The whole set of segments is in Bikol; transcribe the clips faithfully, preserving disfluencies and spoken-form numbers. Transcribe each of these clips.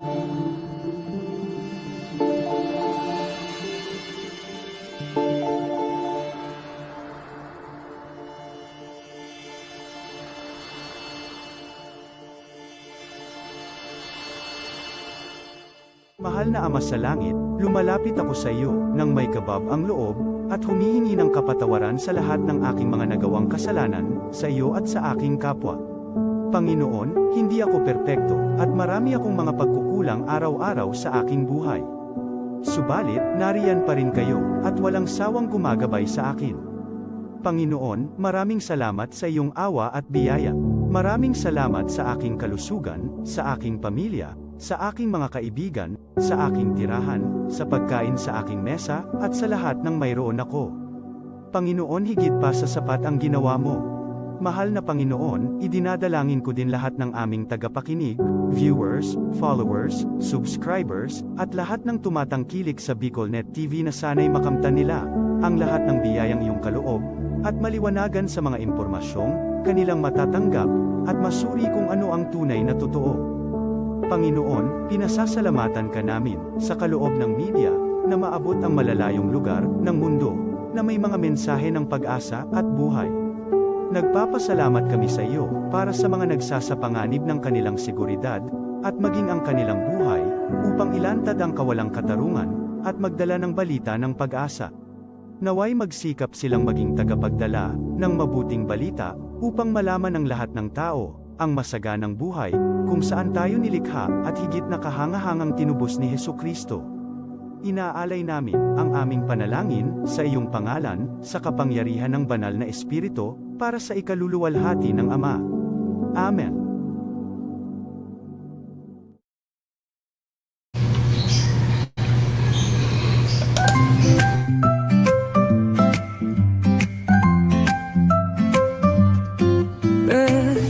Mahal na Ama sa Langit, lumalapit ako sa iyo nang may kabab ang loob, at humihingi ng kapatawaran sa lahat ng aking mga nagawang kasalanan, sa iyo at sa aking kapwa. Panginoon, hindi ako perpekto, at marami akong mga pagkukulang araw-araw sa aking buhay. Subalit, nariyan pa rin kayo, at walang sawang gumagabay sa akin. Panginoon, maraming salamat sa iyong awa at biyaya. Maraming salamat sa aking kalusugan, sa aking pamilya, sa aking mga kaibigan, sa aking tirahan, sa pagkain sa aking mesa, at sa lahat ng mayroon ako. Panginoon, higit pa sa sapat ang ginawa mo. Mahal na Panginoon, idinadalangin ko din lahat ng aming tagapakinig, viewers, followers, subscribers, at lahat ng tumatangkilik sa BicolNet T V na sana'y makamtan nila ang lahat ng biyayang iyong kaloob, at maliwanagan sa mga impormasyong kanilang matatanggap, at masuri kung ano ang tunay na totoo. Panginoon, pinasasalamatan ka namin sa kaloob ng media na maabot ang malalayong lugar ng mundo na may mga mensahe ng pag-asa at buhay. Nagpapasalamat kami sa iyo para sa mga nagsasapanganib ng kanilang seguridad at maging ang kanilang buhay upang ilantad ang kawalang katarungan at magdala ng balita ng pag-asa. Naway magsikap silang maging tagapagdala ng mabuting balita upang malaman ng lahat ng tao ang masaganang buhay kung saan tayo nilikha at higit na kahangahangang tinubos ni Jesu-Cristo. Inaalay namin ang aming panalangin sa iyong pangalan, sa kapangyarihan ng Banal na Espiritu, para sa ikaluluwalhati ng Ama. Amen.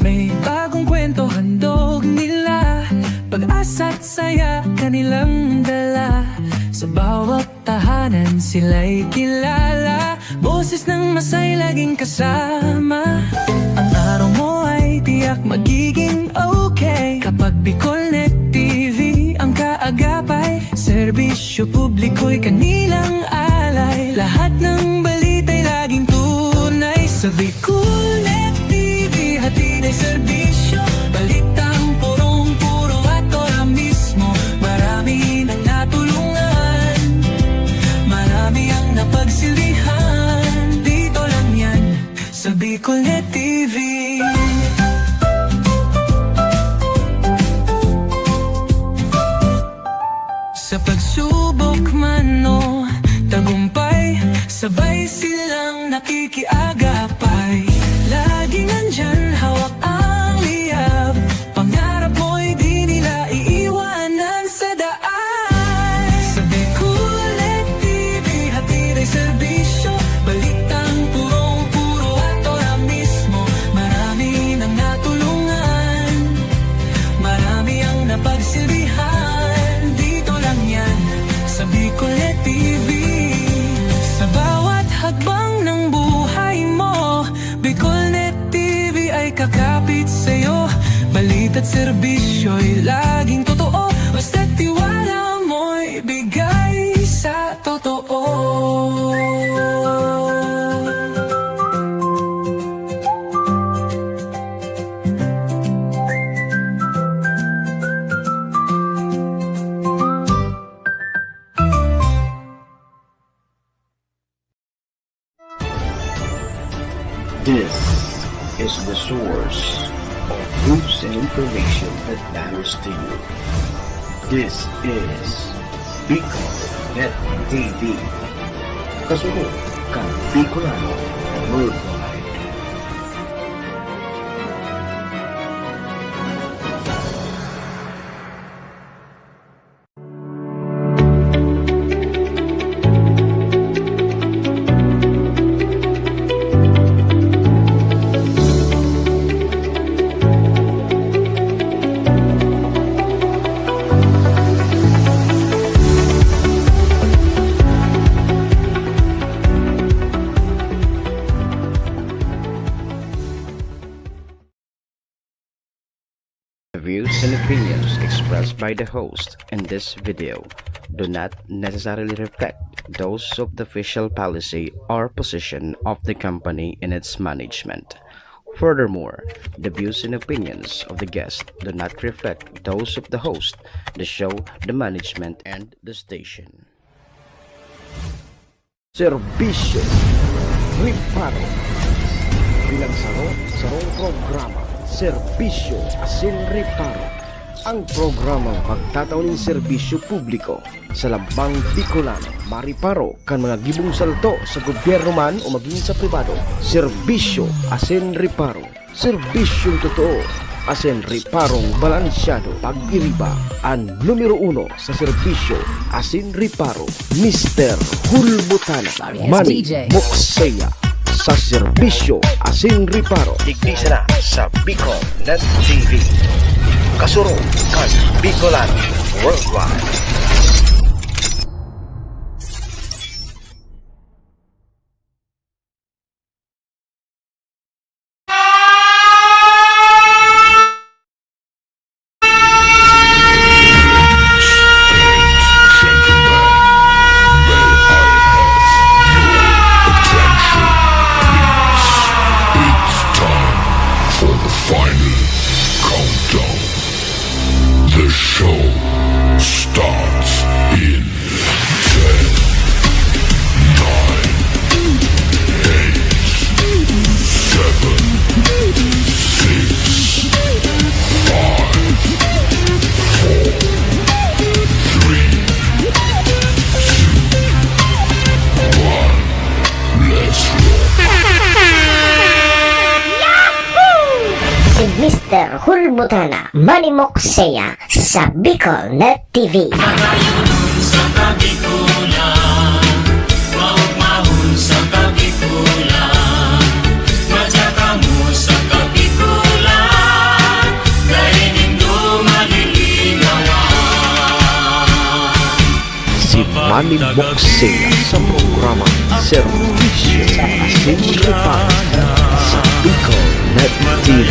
May bagong kwento handog nila, pag-asa't saya kanilang dala. Sa bawat tahanan sila'y kilala, boses ng masay laging kasama. Ang araw mo ay tiyak magiging okay kapag BicolNet T V ang kaagapay. Serbisyo publiko'y kanilang alay, lahat ng balita'y laging tunay. Sa BicolNet T V hatid ay serbisyo, balitang purong-puro at ora mismo. Marami nang natulungan, marami ang napagsilbihan. Dito lang yan sa BicolNet T V. Sa pagsubok man o tagumpay, sabay silang nakikiagapay. Laging nandyan, hawak ang liyab, pangarap mo'y di nila iiwanan sa daan. Sa BicolNet T V hatid ay serbisyo, balitang purong-puro at ora mismo. Marami nang natulungan, marami ang napagsilbihan. Dito lang yan sa BicolNet T V. Sa bawat hakbang ng buhay mo, BicolNet T V ay kakapit sa'yo. Balita't serbisyo'y laging totoo, basta't tiwala mo'y bigay sa totoo. This is the source of news and information that matters to you. This is Bicol Net T V. Kasunod kan Bicolano Worldwide. expressed by the host in this video do not necessarily reflect those of the official policy or position of the company in its management. Furthermore, the views and opinions of the guest do not reflect those of the host, the show, the management, and the station. Serbisyo, reparo. Bilang saro, sarong programa, serbisyo asin reparo. Ang programang magtatao nin serbisyo publiko sa lambang Bicolano, mareparo kan mga gibong salto sa gobyerno man o magin sa pribado. Serbisyo asin reparo. Serbisyong totoo asin reparong balansyado. Pag-iriba an numero uno sa serbisyo asin reparo, Mister Hulbutana. Manny Mokseya sa serbisyo asin reparo. Digdi sana sa Bicol Net T V. Kasurog kan Bicolano Worldwide. It's time for the final countdown. The show starts in ten, nine, eight, seven, six, five, four, three, two, one. Let's rock. Si Mister Hulbutana, Manny Mokseya, sa Bicol Net T V. Magayunon sa Kabikulan, maugmahon sa Kabikulan, madya kamo sa Kabikulan, dai nindo malilingawan. Si Manny Mokseya sa programa Serbisyo asin Reparo sa Bicol Net T V.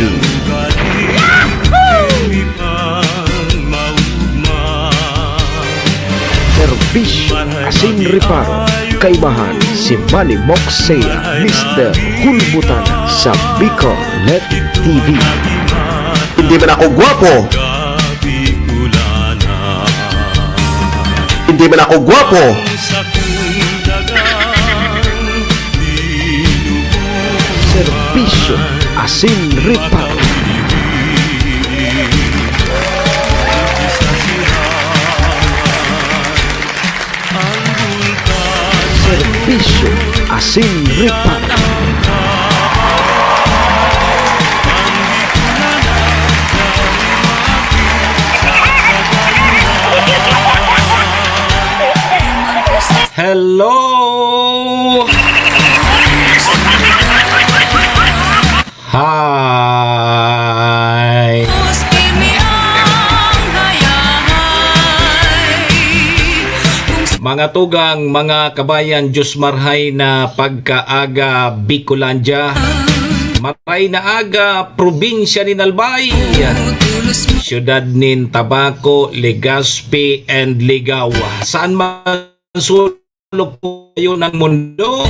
Serbisyo asin reparo, kaibahan si Manny Mokseya, Mister Hulbutana sa Bicol Net T V. Hindi man ako gwapo. Hindi man ako gwapo. Serbisyo asin reparo. Serbisyo asin reparo. Hello! Hi! Mga tugang, mga kabayan, Diyos marhay na pagkaaga, Bicolandia. Maray na aga, probinsya nin Albay, siyudad nin Tabaco, Legazpi, and Ligao. Saan man sulok po kayo ng mundo,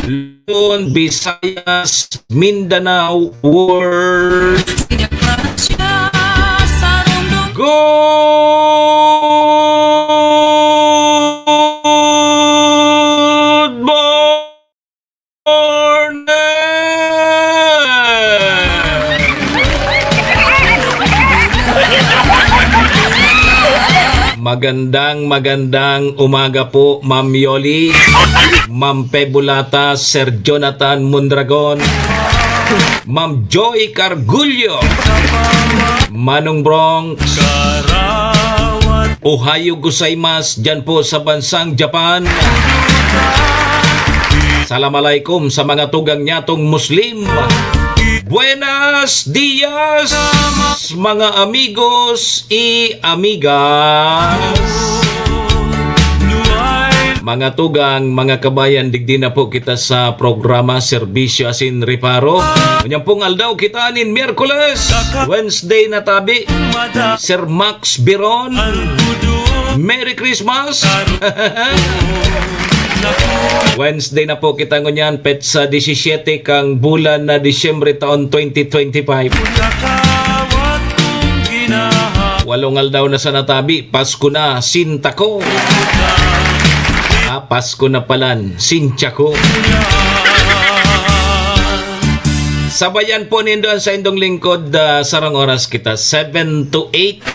Luzon, Visayas, Mindanao, world. Good morning! Magandang, magandang umaga po, Ma'am Yoli, Ma'am Pebulata, Sir Jonathan Mondragon, Ma'am Joy Cargullo, Manong Bronx, Ohayo gozaimasu, dyan po sa bansang Japan. Salam alaikum sa mga tugang nyatong Muslim. Buenas dias, mga amigos y amigas. Mga tugang, mga kabayan, digdi na po kita sa programa Serbisyo asin Reparo. Unyang pong aldaw kita nin Miyerkules, Wednesday na tabi, Sir Max Biron. Merry Christmas! Wednesday na po kita ngunyan, petsa disisyete kang bulan na Disyembre taon twenty twenty-five. Walong aldaw na sa natabi, Pasko na, sinta ko. Ah, Pasko na palan, sintya ko. Sabayan po nindo an saindong lingkod, ah, sarong oras kita, seven to eight.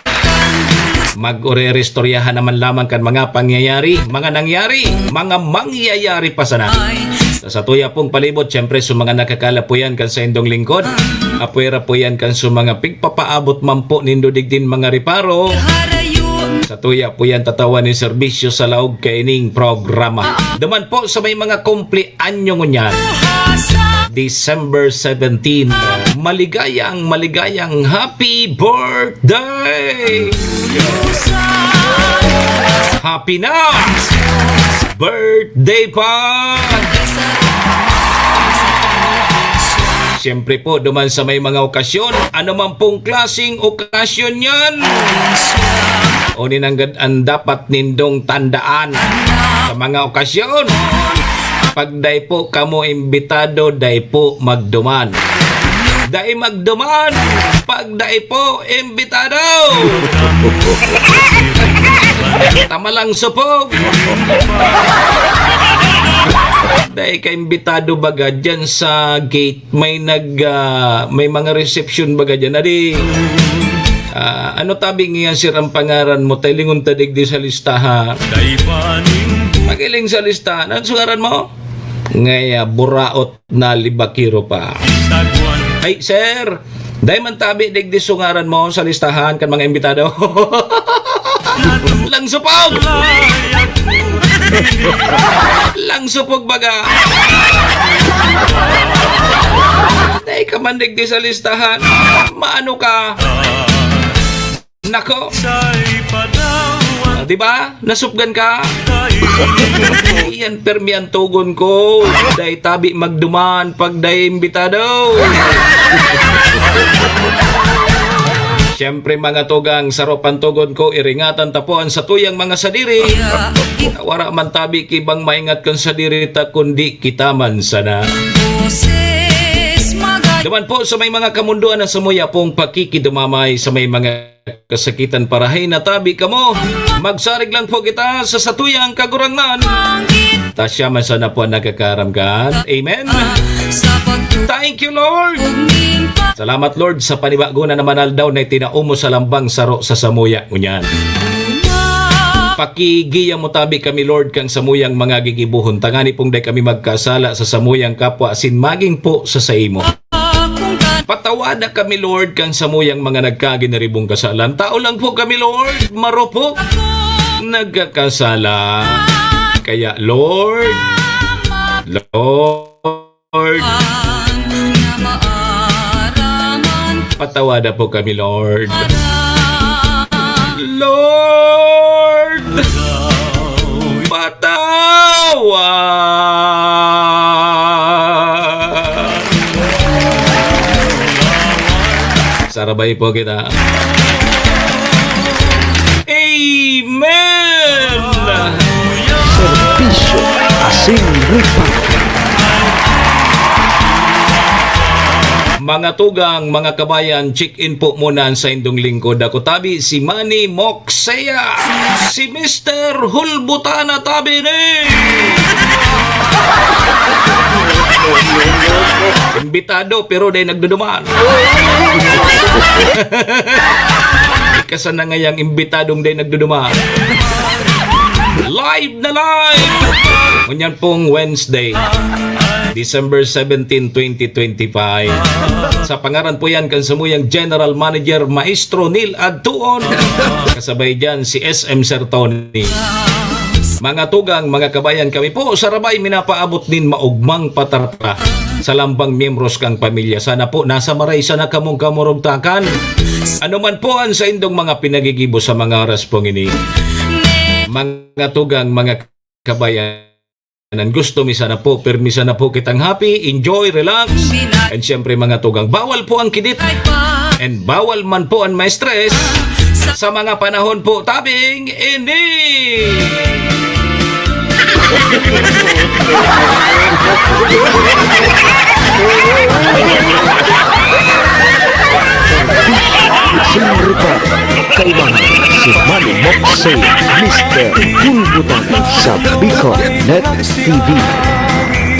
Mag-ureristoryahan naman lamang kan mga pangyayari, mga nangyari, mga mangyayari pa sana. Sa satuya pong palibot, siyempre, sa mga nakakalapuyan kan saindong lingkod, apwera po yan kan sa mga pigpapaabot man po nindo digdin mga reparo. Satuya po yan tatawan ni serbisyo sa laog kaining programa. Duman po sa may mga kumpleanyo ngunyan. December seventeen. Maligayang, maligayang happy birthday! Happy na! Birthday pa! Siyempre po, duman sa may mga okasyon, ano man pong klaseng okasyon yan, o ninanggad ang dapat nindong tandaan sa mga okasyon. Pag dai po kamo imbitado, dai po magduman. Dai magduman, pag dai po imbitado. Tama lang supog. Dai ka imbitado baga dyan sa gate. May nag, ah, may mga reception baga dyan. Adi, ah, ano tabi ngiyan, sir, ang pangaran mo? Tay lingon ta digdi sa listahan. Pagiling sa listahan. Ano ngaran mo? Ngaya, buraot na libakiro pa. Ay, sir, dai man tabi digdi sa ngaran mo sa listahan kan mga imbitado. Langsopog! Langsopog baga! Dai ka man digdi sa listahan. Maano ka? Nako. Ah, di ba? Nasupgan ka. Iyan permi ang tugon ko. Dai tabi magduman pag dai imbitado. Siyempre, mga tugang, saro pang tugon ko, iringatan ta po ang satuyang mga sadiri. Wara man tabi ki bang maingat kan sadiri ta, kundi kita man sana. Duman po sa may mga kamundoan na samuya pong pakikidumamay sa may mga kasakitan, parahay na tabi kamo. Magsarig lang po kita sa satuyang Kagurangnan. Ta siya man sana po ang nagkakaramgan. Amen. Thank you, Lord. Salamat, Lord, sa panibago na naman aldaw na itinao mo sa lambang saro sa samuya ngunyan. Pakigiya mo tabi kami, Lord, kan samuyang mga gigibohon, tangani pong dai kami magkasala sa samuyang kapwa asin magin po sa saimo. Patawada kami, Lord, kan samuyang mga nagkaginaribong kasalan. Tao lang po kami, Lord, marupok, nagkakasala. Kaya, Lord, Lord, patawada po kami, Lord. Lord, patawad. Sarabay po kita. Amen! Serbisyo asin reparo. Mga tugang, mga kabayan, check-in po muna ang saindong lingkod. Ako tabi, si Manny Moxea, si Mister Hulbutana tabi ni. Imbitado, pero dai nagduduman. Ika sana ngayang imbitadong dai nagduduman. Live na live! Ngunyan pong Wednesday, December seventeen, twenty twenty-five. Sa pangaran po yan kan samuyang General Manager, Maestro Neil Adtuon. Kasabay dyan si S M Sir Tony. Mga tugang, mga kabayan, kami po sa Rabay minapaabot nin maugmang patarata sa lambang miyembros kang pamilya. Sana po nasa maray sana kamong kamurugtakan. Ano man po ang saindong mga pinagigibo sa mga oras pong ini. Mga tugang, mga kabayan. Gusto mi sana po, pirmi sana po kitang happy, enjoy, relax. And syempre, mga tugang, bawal po ang kidit. And bawal man po ang ma-stress sa mga panahon po tabing ini. Siyempre pa, kaibahan si Manny Moxie, Mister Bulbutan sa Bicol Net T V.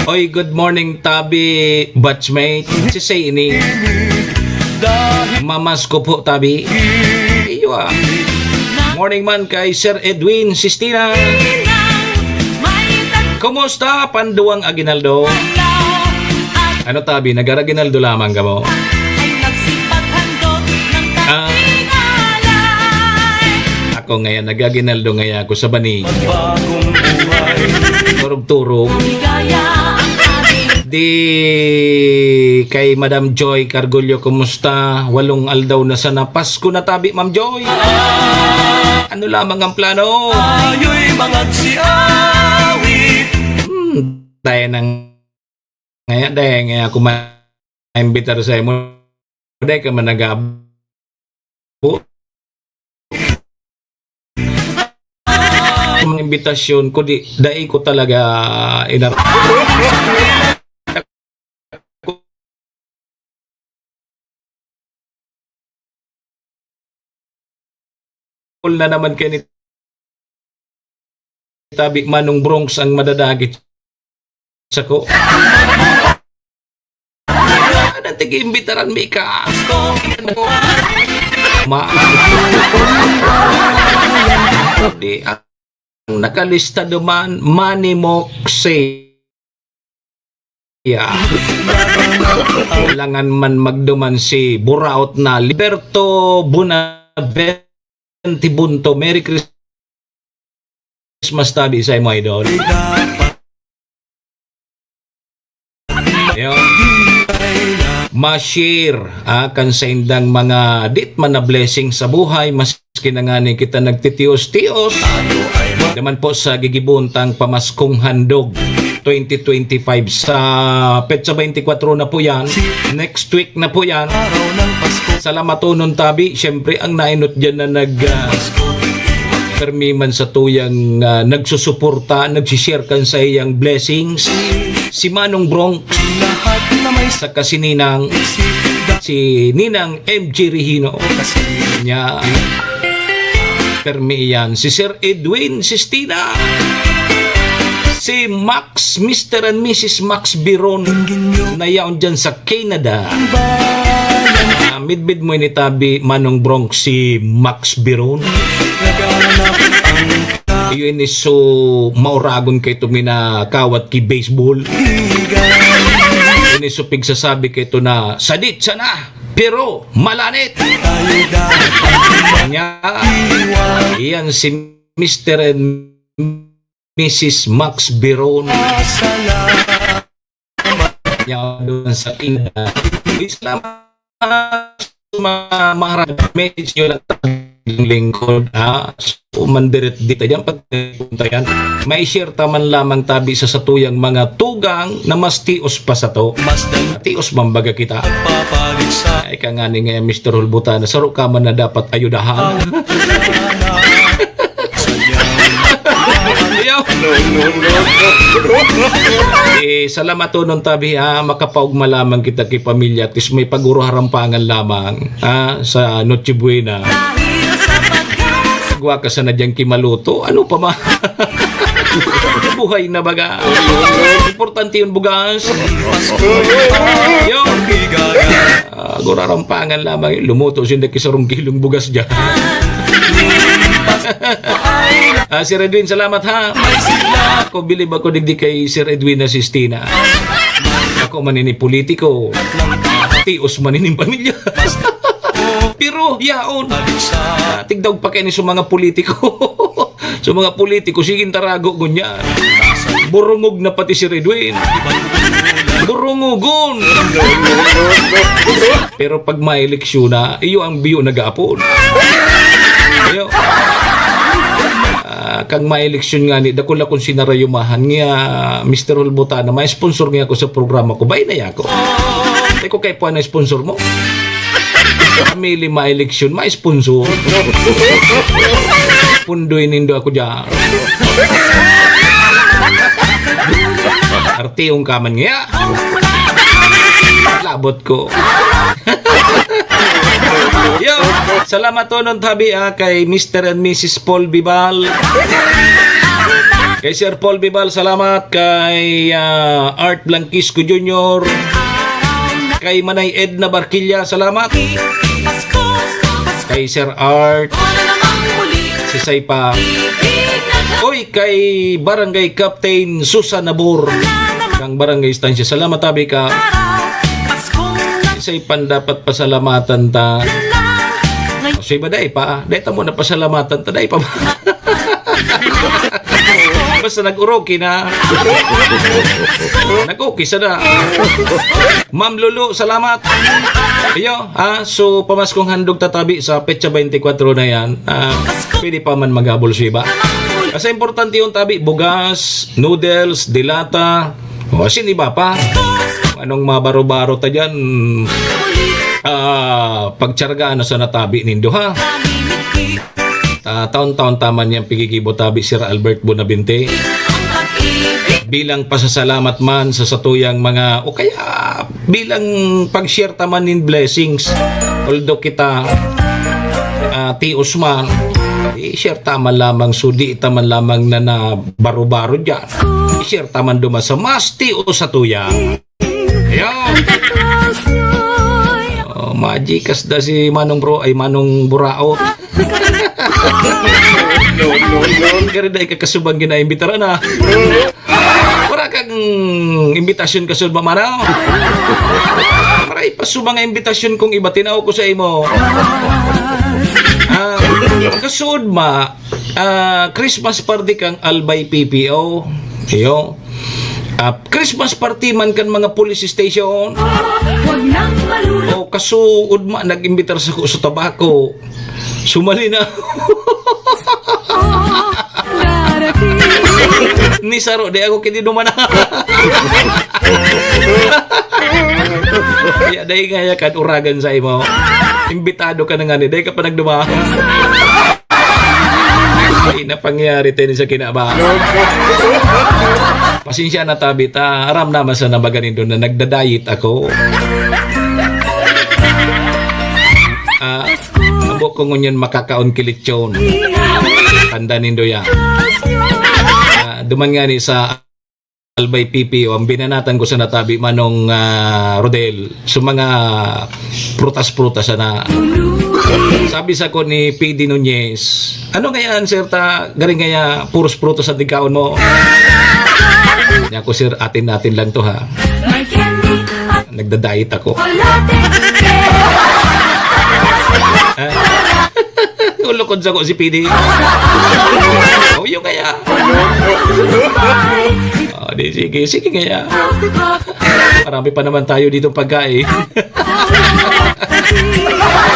Oy, good morning, tabi, batchmate. Si Say ini. Mamas ko po, tabi. Iyo, ah. Morning man kay Sir Edwin Sistina. Kumusta, Panduang Aguinaldo? Ano, tabi, nag-Aguinaldo lamang kamo? Ah, ako ngayon, nag-Aguinaldo ngayon ako sa banig. Turog-turog. Di kay Madam Joy Cargullo, kumusta? Walong aldaw na sana. Pasko na, tabi, Ma'am Joy. Ano lamang ang plano? Ayo'y magagsiawit. Hmm, tayo nang ngaya, dahil ngaya ako ma-, imbitar sa imo. Dahil ka man nag-aabo. Ang imbitasyon ko, di, dai ko talaga inar-, na naman kay ni tabi, Manong Bronx ang madadagit sako. Anong tig-iimbitaran mi ka? Ma-, di, ang nakalista duman, Manny Moxie. Yeah. Kailangan man magduman si buraot na Liberto Bonavente Bunto. Merry Christmas, tabi, sa imo, idol. Ayun. Ma-share, ah, kan saindang mga dit man na blessing sa buhay, maski na ngani kita nagtitios-tios. Naman po sa gigibon tang pamaskong handog twenty twenty-five, sa petsa twenty-four na po yan. Next week na po yan. Salamatonon tabi, siyempre, ang nainot dyan na nag, ah, permi man sa tuyang, ah, nagsusuporta, nagsishare kan sa iyang blessings. Si Manong Bronx, saka si Ninang, si Ninang M G Regino. Nya, permi iyan. Si Sir Edwin Sistina. Si Max, Mister and Missus Max Biron, na yaon dyan sa Canada. Ah, midbid mo ini tabi, Manong Bronx, si Max Biron. Iyo ini so mauragon kay ito minakawat ki baseball. Ini so pigsasabi kay ito na sadit sana, pero malanit. Nya, iyan si Mister and Missus Max Biron. Nya, doon sa Canada. Salamat sa mga maharap. Message nyo lang ang lingkod, ha? So, mandirit dito dyan, pag punta yan. May share ta man lamang tabi sa satuyang mga tugang na mas tios pa sato. Tios man baga kita. Ay, ka nga ni nga, Mister Hulbutan, saro ka man na dapat ayudahan. Yo. Eh, salamat, Tonon Tabi, ha. Makapaugma lamang kita ki pamilya. At least may paguro harampangan lamang, ha, sa Noche Buena. Gwa ka sana dyan ki maluto. Ano pa ma-, buhay na baga. Importante yun, bugas. Yo. Ah, gurarampangan lamang, eh. Lumuto sinda ki sarong kilong bugas dyan. Ah, Sir Edwin, salamat, ha. Ako, bilib ako digdi kay Sir Edwin na Sistina. Ako man ini politiko. Tios man ining pamilya. Pero, yaon. Ah, tigdaog pa kayo ni sa mga politiko. Sa mga politiko, sige, tarago, ngunyan. Burungog na pati si Redwin. Burungogon. Pero pag may eleksyon na, iyo ang biyo nag-aapon. Iyo. Ah, Kang maeleksyon ngani, dakul akong sinarayumahan nga, Mister Hulbutana, ma-sponsor niya ako sa programa ko. Bay na ako. Di ko kay puan na sponsor mo. Family, maeleksyon, ma-sponsor. Pundoy nindo ako dyan. Artiong ka man niya. Labot ko. Yo, salamat tonon tabi, ah, kay Mister and Missus Paul Bibal. Kay Sir Paul Bibal, salamat. Kay, ah, Art Blanquisco Junior. Kay Manay Edna Barquilla, salamat. Kay Sir Art. Si Saipa. Oy, kay Barangay Captain Susan Nabor. Kang Barangay Estancia. Salamat, tabi ka. Isay pan dapat pasalamatan ta. So, iba dai pa. Dai ta mo na pasalamatan ta. Dai pa ba? Basta nag-uroki na. Nag-okay sana. Ma'am Lulu, salamat. Iyo, ha? So, pamaskong handog tatabi sa petsa twenty-four na yan. Ah, pwede pa man maghabol sa iba. Kasi importante yung tabi, bugas, noodles, dilata, o asin iba pa. Anong mabaro-baro ta dyan? Ah, pagtsargaan na sa natabi nindo, ha? Ah, taon-taon taman niyang pigigibo tabi, Sir Albert Bonavente. Bilang pasasalamat man sa satuyang mga, o kaya bilang pag-share taman nin blessings. Although kita, ah, tios man, i-share taman lamang, so di taman lamang na, na baro-baro dyan. I-share taman duman sa mas tios satuya. Ayan. Oh, majikas da si Manong Bro, ay Manong Buraot. Gari dai ka kasubang ginaimbitar na. Wala kang imbitasyon kasud mamanaw. Maray pa su mga imbitasyon kung iba tinao ko sa imo. Ah, kasud ma, ah, Christmas party kang Albay P P O. Iyo. Ah, Christmas party man kan mga police station. Wag nang malulung- O kasuod ma, nag-imbitar sa ko sa tabako. Sumali na. Ni saro, di ako kiniduman na. Kaya dahil nga ya kan uragan sa imo. Imbitado ka na nga ni, dahil ka pa nagduman. Ay, napangyari tayo sa kinaba. Pasensya na, tabi ta. Aram naman sa nabaga nindo na nagda-diet ako. Ah, abo ko ngunyan makakaon ki lechon. Tanda nindo yan. Ah, duman nga ni sa Albay P P O, ang binanatan ko sa natabi, Manong, ah, Rodel, sa mga prutas-prutas na. Sabi sa ko ni P D Nunez, "Ano kaya, sir, ta garing kaya puros prutas ang tigkaon mo?" Niya ko, "Sir, atin-atin lang to, ha. Nagda-diet ako." Ah, ulukod sa ko si P D. O, yun kaya. Ah, di, sige, sige kaya. Marami pa naman tayo ditong pagkain.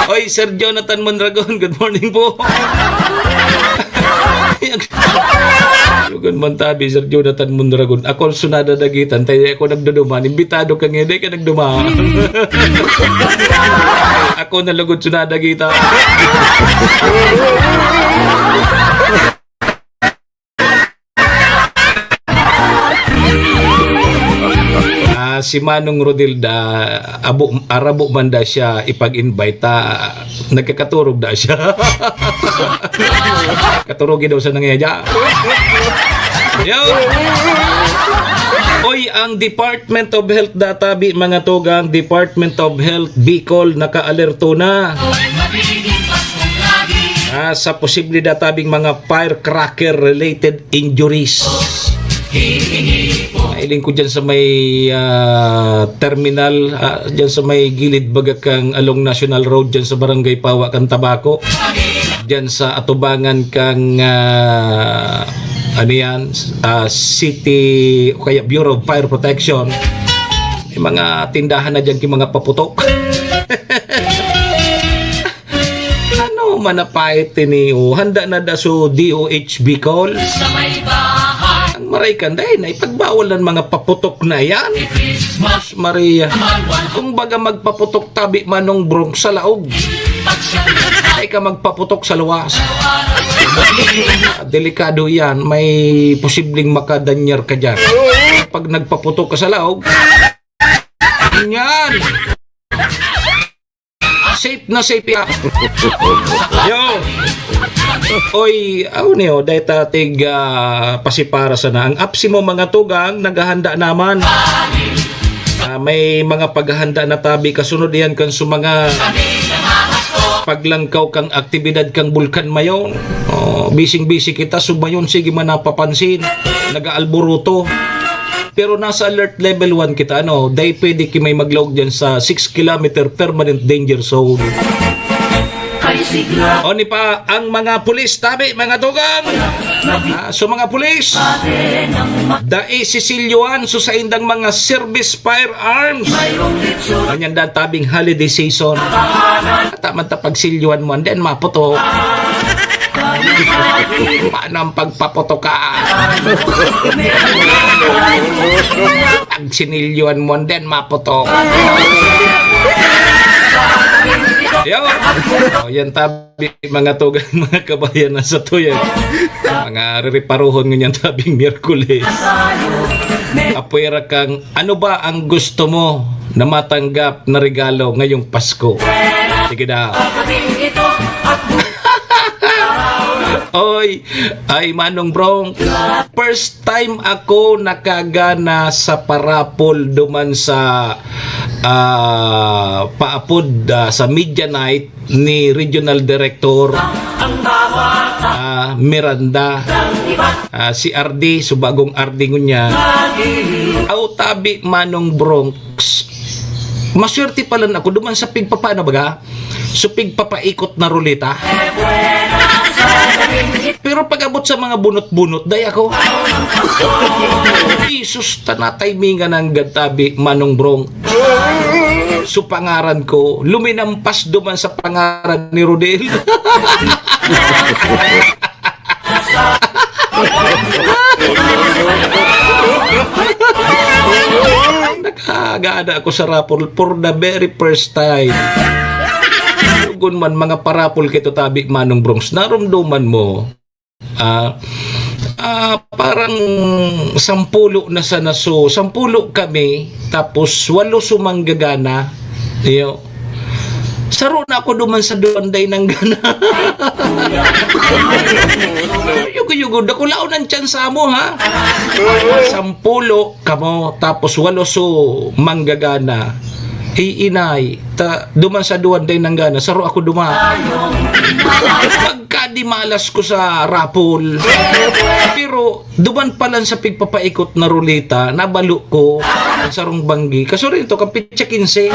Oy, Sir Jonathan Mondragon, good morning po. Lugan man tabi, Sir Jonathan Mondragon. Ako, sunada dagitan, tayo ako nagduduman. Imbitado ka ngayon, di ka nagduman. Ako na lugod, sunada dagitan. Ah, si Manong Rodilda, abo, arabo man da siya ipag-invite, ah, nagkakaturog da siya. Katurogi daw sa nangyaya. Yo! Oy, ang Department of Health databi, mga tugang, Department of Health Bicol, nakaalerto na. Ah, sa posible databing mga firecracker-related injuries. Nailing ko dyan sa may, ah, terminal, ah, dyan sa may gilid baga kang along National Road, dyan sa Barangay Pawa kang Tabaco. Dyan sa atubangan kang, ah, ano yan, ah, City o kaya Bureau of Fire Protection. May mga tindahan na dyan, yung mga paputok. Ano, manapait ini, o, handa na da so D O H Bicol. Ang maray kan, dai na ipagbawal ng mga paputok na yan. Maria. Kung baga magpaputok tabi Manong Bronx sa laog. Ay ka magpaputok sa luwas. Delikado yan. May posibleng makadanyar ka dyan. Pag nagpaputok ka sa laog, yan. Safe na safe yan. Yo. Oy, aw niyo, dahil tatig ah, pasipara sana. Ang apsi mo mga tugang, naghahanda naman. Ah, may mga paghahanda na tabi kasunod yan kan sa mga paglangkaw kang aktibidad kang Bulkan Mayon. Oh, bising-bisi kita, subayon, sige man napapansin. Nag-aalburuto. Pero nasa alert level one kita, ano? Dai pwede ki may maglaog dyan sa six kilometer permanent danger zone. O ni pa, ang mga pulis, tabi, mga tugang. Ah, so mga pulis, dai sisilyoan so saindang mga service firearms. Ganyan dan tabing holiday season. Taman ta pagsilyoan mo, and then maputo. Paano ang pagpaputo ka? Pag sinilyoan mo, and then maputo. Yo! O, yan tabi, mga tugang, mga kabayan na sa tuyan. Mga ririparuhon ngunyan tabing Miyerkules. Apwera kang, ano ba ang gusto mo na matanggap na regalo ngayong Pasko? Sige daw. Oy, ay Manong Bronx, first time ako nakagana sa parapol duman sa ah, paapod ah, sa media night ni Regional Director ah, Miranda. Ah, si R D, so bagong R D ngunyan. Aw tabi Manong Bronx. Maswerte palan ako duman sa pigpapaano baga? So pigpapaikot na ruleta. Pero pag-abot sa mga bunot-bunot, dai ako. Jesus, tanatay mi nga nanggad tabi, Manong Bronx. So pangaran ko, luminampas duman sa pangaran ni Rodel. Nakagada ako sa raffle for the very first time. Dugon man, mga parapol kito tabi, Manong Bronx. Narumduman mo, ah, ah, parang sampulo na sana so, sampulo kami, tapos walo so manggagana. Iyo. Saro na ako duman sa duwan, dai nanggana. Yugo-yugo, dakulaon ang tsansa mo, ha? Sampulo kamo, tapos walo so manggagana. Iinay, ta, duman sa duwan, dai nanggana, saro ako duman. Pagkadimalas ko sa raffle. Pero, duman palan sa pigpapaikot na ruleta, nabalo ko ang sarong banggi. Kasurin to, kan petsa kinse.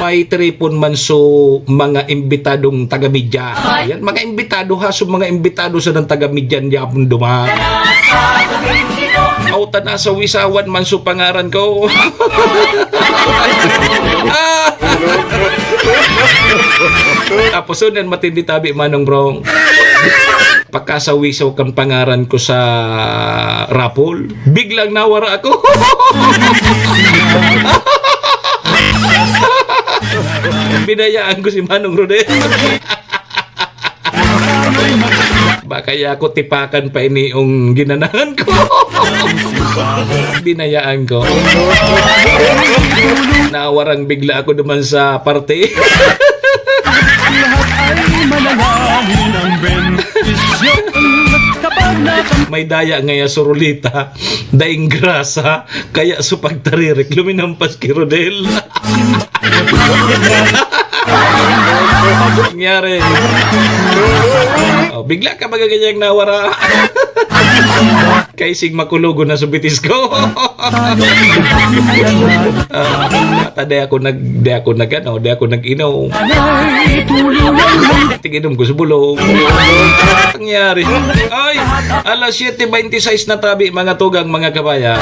May tripon man so mga imbitadong taga-media. Yan, mga imbitado ha, so mga imbitado sa ng taga-media, hindi akong duman. Aw, ta nasa wisawan man so pangaran ko. Ah! Tapos, so, nan matindi tabi, Manong Bronx. Pagkasawisaw kan pangaran ko sa raffle, biglang nawara ako. Binayaan ko si Manong Rodel. Baka ya ako tipakan pa ini yung ginanahan ko. Binayaan ko. Nawarang bigla ako duman sa parte. Lahat ay manalangin ang bendisyon. Kapag naka- May daya ngaya surulita, daing grasa, kaya sa pagtaririk, luminampas ki Rodel. Nangyari. Oh, bigla ka magaganyang nawara. Kay sig makulogon na sa bitis ko. Ah, ta di ako nag, di ako nag, ano, di ako nag-inom. Tig-inom ko sa bulong. Nangyari. Ay, alas siyete beintisais na tabi, mga tugang, mga kabayan.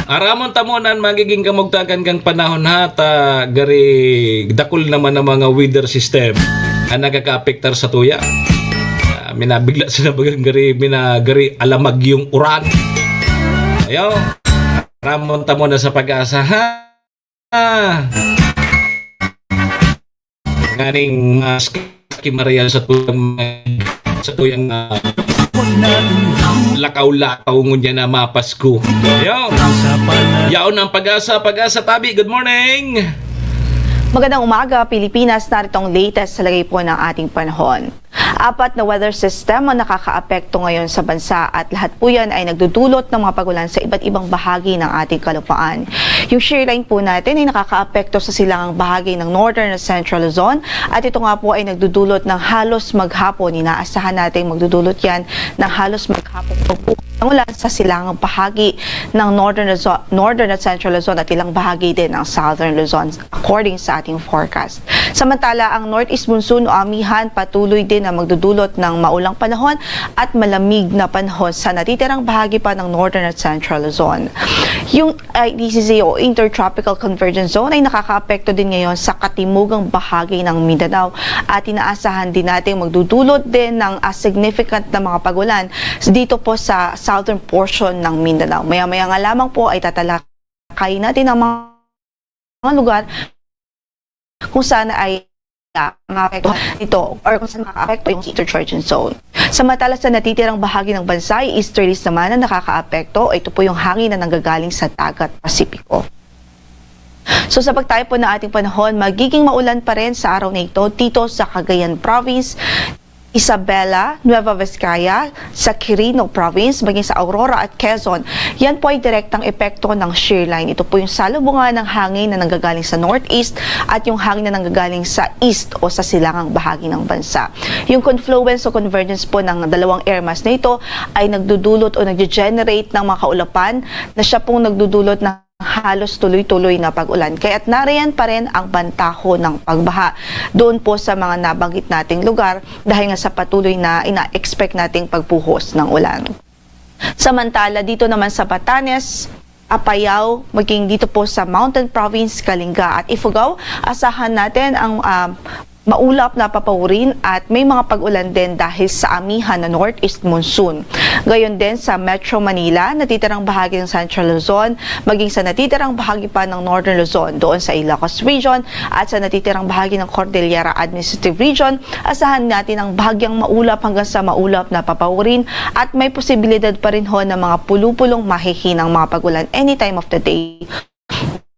Aramon ta mo nan magiging kamugtakan kan panahon, ha, ta gari dakul naman ang mga weather system ang nagkakaapektar sa tuya. Ah, minabigla sila bagang gari, minagari alamag yung uran. Ayo, aramon ta mo na sa pag-asa, ha? Ah. Nganing, ah, Ki Maria sa tuyang, sa tuyang, ah, lakaw-lakaw ngunyan na mapasko. Yo! Yaon ang pag-asa, pag-asa tabi. Good morning! Magandang umaga, Pilipinas. Narito ang latest sa lagay po ng ating panahon. Apat na weather system ang nakakaapekto ngayon sa bansa at lahat po yan ay nagdudulot ng mga pagulan sa iba't ibang bahagi ng ating kalupaan. Yung shear line po natin ay nakakaapekto sa silangang bahagi ng Northern at Central Luzon at ito nga po ay nagdudulot ng halos maghapon. Inaasahan natin magdudulot yan ng halos maghapon pagbukas ng ulan sa silangang bahagi ng Northern Luzon, Northern at Central Luzon at ilang bahagi din ng Southern Luzon, according sa ating forecast. Samantala, ang northeast monsoon o amihan patuloy din na magdudulot ng maulang panahon at malamig na panahon sa natitirang bahagi pa ng Northern at Central Luzon. Yung I D C Z o Intertropical Convergence Zone ay nakakaapekto din ngayon sa katimugang bahagi ng Mindanao at inaasahan din natin magdudulot din ng, ah, significant na mga pagulan dito po sa southern portion ng Mindanao. Maya-maya nga lamang po ay tatalakayin natin ang mga lugar kung saan ay, ah, maapektuhan ito or kung saan makaapekto yung Intertropical Zone. Samantala sa natitirang bahagi ng bansa, ay easterlies naman ang nakakaapekto. Ito po yung hangin na nanggagaling sa dagat Pasipiko. So sa pagtayo po ng ating panahon, magiging maulan pa rin sa araw na ito dito sa Cagayan Province, Isabela, Nueva Vizcaya, sa Quirino Province, maging sa Aurora at Quezon. Yan po ay direktang epekto ng shear line. Ito po yung salubungan ng hangin na nanggagaling sa northeast at yung hangin na nanggagaling sa east o sa silangang bahagi ng bansa. Yung confluence o convergence po ng dalawang air mass na ito ay nagdudulot o nagge-generate ng mga kaulapan na siya pong nagdudulot ng halos tuloy-tuloy na pag-ulan. Kaya't nariyan pa rin ang pantaho ng pagbaha doon po sa mga nabanggit nating lugar dahil nga sa patuloy na ina-expect nating pagbuhos ng ulan. Samantala, dito naman sa Batanes, Apayao, maging dito po sa Mountain Province, Kalinga at Ifugao, asahan natin ang, ah, maulap na papaurin at may mga pag-ulan din dahil sa amihan na northeast monsoon. Gayon din sa Metro Manila, natitirang bahagi ng Central Luzon, maging sa natitirang bahagi pa ng Northern Luzon, doon sa Ilocos Region at sa natitirang bahagi ng Cordillera Administrative Region, asahan natin ang bahagyang maulap hanggang sa maulap na papaurin at may posibilidad pa rin ho ng mga pulupulong mahihinang mga pag-ulan anytime of the day.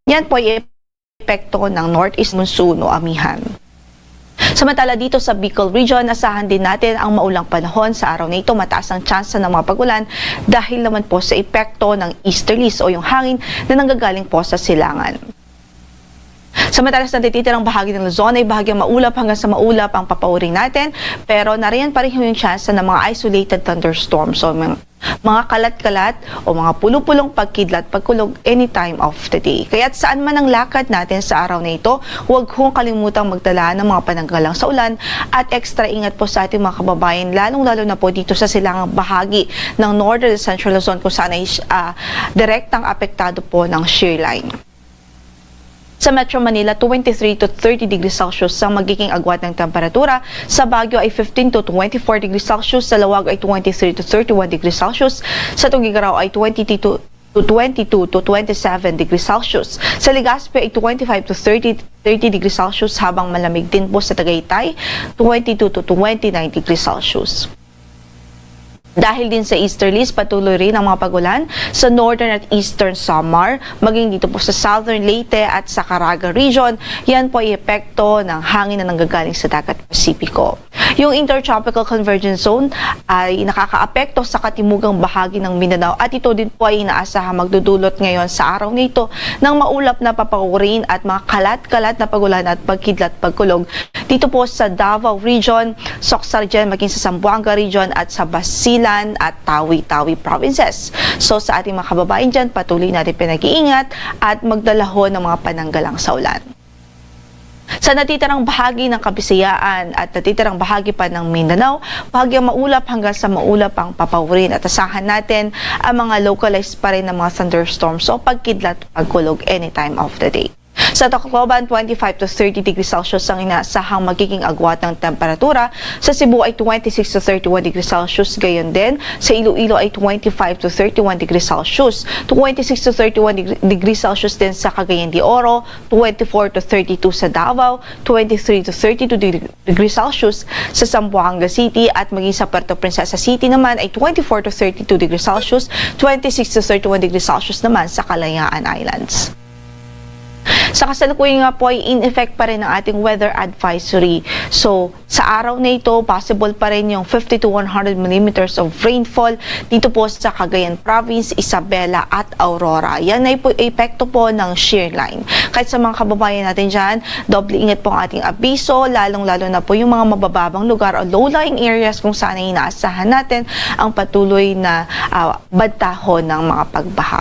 Yan po ay epekto ng northeast monsoon o amihan. Samantala dito sa Bicol Region, asahan din natin ang maulang panahon. Sa araw na ito, mataas ang tsansa ng mga pag-ulan dahil naman po sa epekto ng easterlies o yung hangin na nanggagaling po sa silangan. Samantala sa natitirang bahagi ng Luzon ay bahagyang maulap hanggang sa maulap ang papauring natin, pero nariyan pa rin yung tsansa ng mga isolated thunderstorms o mga, mga kalat-kalat o mga pulupulong pagkidlat pagkulog anytime of the day. Kaya't saan man ang lakad natin sa araw na ito, huwag hong kalimutang magdala ng mga pananggalang sa ulan at extra ingat po sa ating mga kababayan, lalong-lalo na po dito sa silangang bahagi ng Northern Central Luzon kung saan ay, ah, direktang apektado po ng shear line. Sa Metro Manila, twenty-three to thirty degrees Celsius ang magiging agwat ng temperatura. Sa Baguio ay fifteen to twenty-four degrees Celsius. Sa Laoag ay twenty-three to thirty-one degrees Celsius. Sa Tuguegarao ay twenty-two to, to twenty-two to twenty-seven degrees Celsius. Sa Legazpi ay twenty-five to thirty, thirty degrees Celsius, habang malamig din po sa Tagaytay, twenty-two to twenty-nine degrees Celsius. Dahil din sa easterlies, patuloy rin ang mga pagulan sa northern at eastern Samar, maging dito po sa southern Leyte at sa Caraga Region. Yan po ay epekto ng hangin na nanggagaling sa dagat Pasipiko. Yung Intertropical Convergence Zone ay nakakaapekto sa katimugang bahagi ng Mindanao at ito din po ay inaasahang magdudulot ngayon sa araw na ito ng maulap na papaurin at mga kalat-kalat na pagulan at pagkidlat pagkulog dito po sa Davao Region, Soc-Sargen, maging sa Zamboanga Region at sa Basilan at Tawi-Tawi Provinces. So, sa ating mga kababayan dyan, patuloy natin pinag-iingat at magdala ho ng mga pananggalang sa ulan. Sa natitirang bahagi ng Kabisayaan at natitirang bahagi pa ng Mindanao, bahagyang maulap hanggang sa maulap ang papawirin at asahan natin ang mga localized pa rin na mga thunderstorms o pagkidlat, pagkulog anytime of the day. Sa Tacloban, twenty-five to thirty degrees Celsius ang inaasahang magiging agwat ng temperatura. Sa Cebu ay twenty-six to thirty-one degrees Celsius, gayon din sa Iloilo ay twenty-five to thirty-one degrees Celsius, twenty-six to thirty-one deg-, degrees Celsius din sa Cagayan de Oro, twenty-four to thirty-two sa Davao, twenty-three to thirty-two deg-, degrees Celsius sa Zamboanga City, at maging sa Puerto Princesa City naman ay twenty-four to thirty-two degrees Celsius, twenty-six to thirty-one degrees Celsius naman sa Kalayaan Islands. Sa kasalukuyan nga po ay in effect pa rin ang ating weather advisory. So, sa araw na ito, possible pa rin yung fifty to one hundred millimeters of rainfall dito po sa Cagayan Province, Isabela at Aurora. Yan ay po epekto po ng shear line. Kahit sa mga kababayan natin dyan, doble ingat po ang ating abiso, lalong-lalo na po yung mga mabababang lugar o low-lying areas kung saan ay inaasahan natin ang patuloy na, ah, bantahon ng mga pagbaha.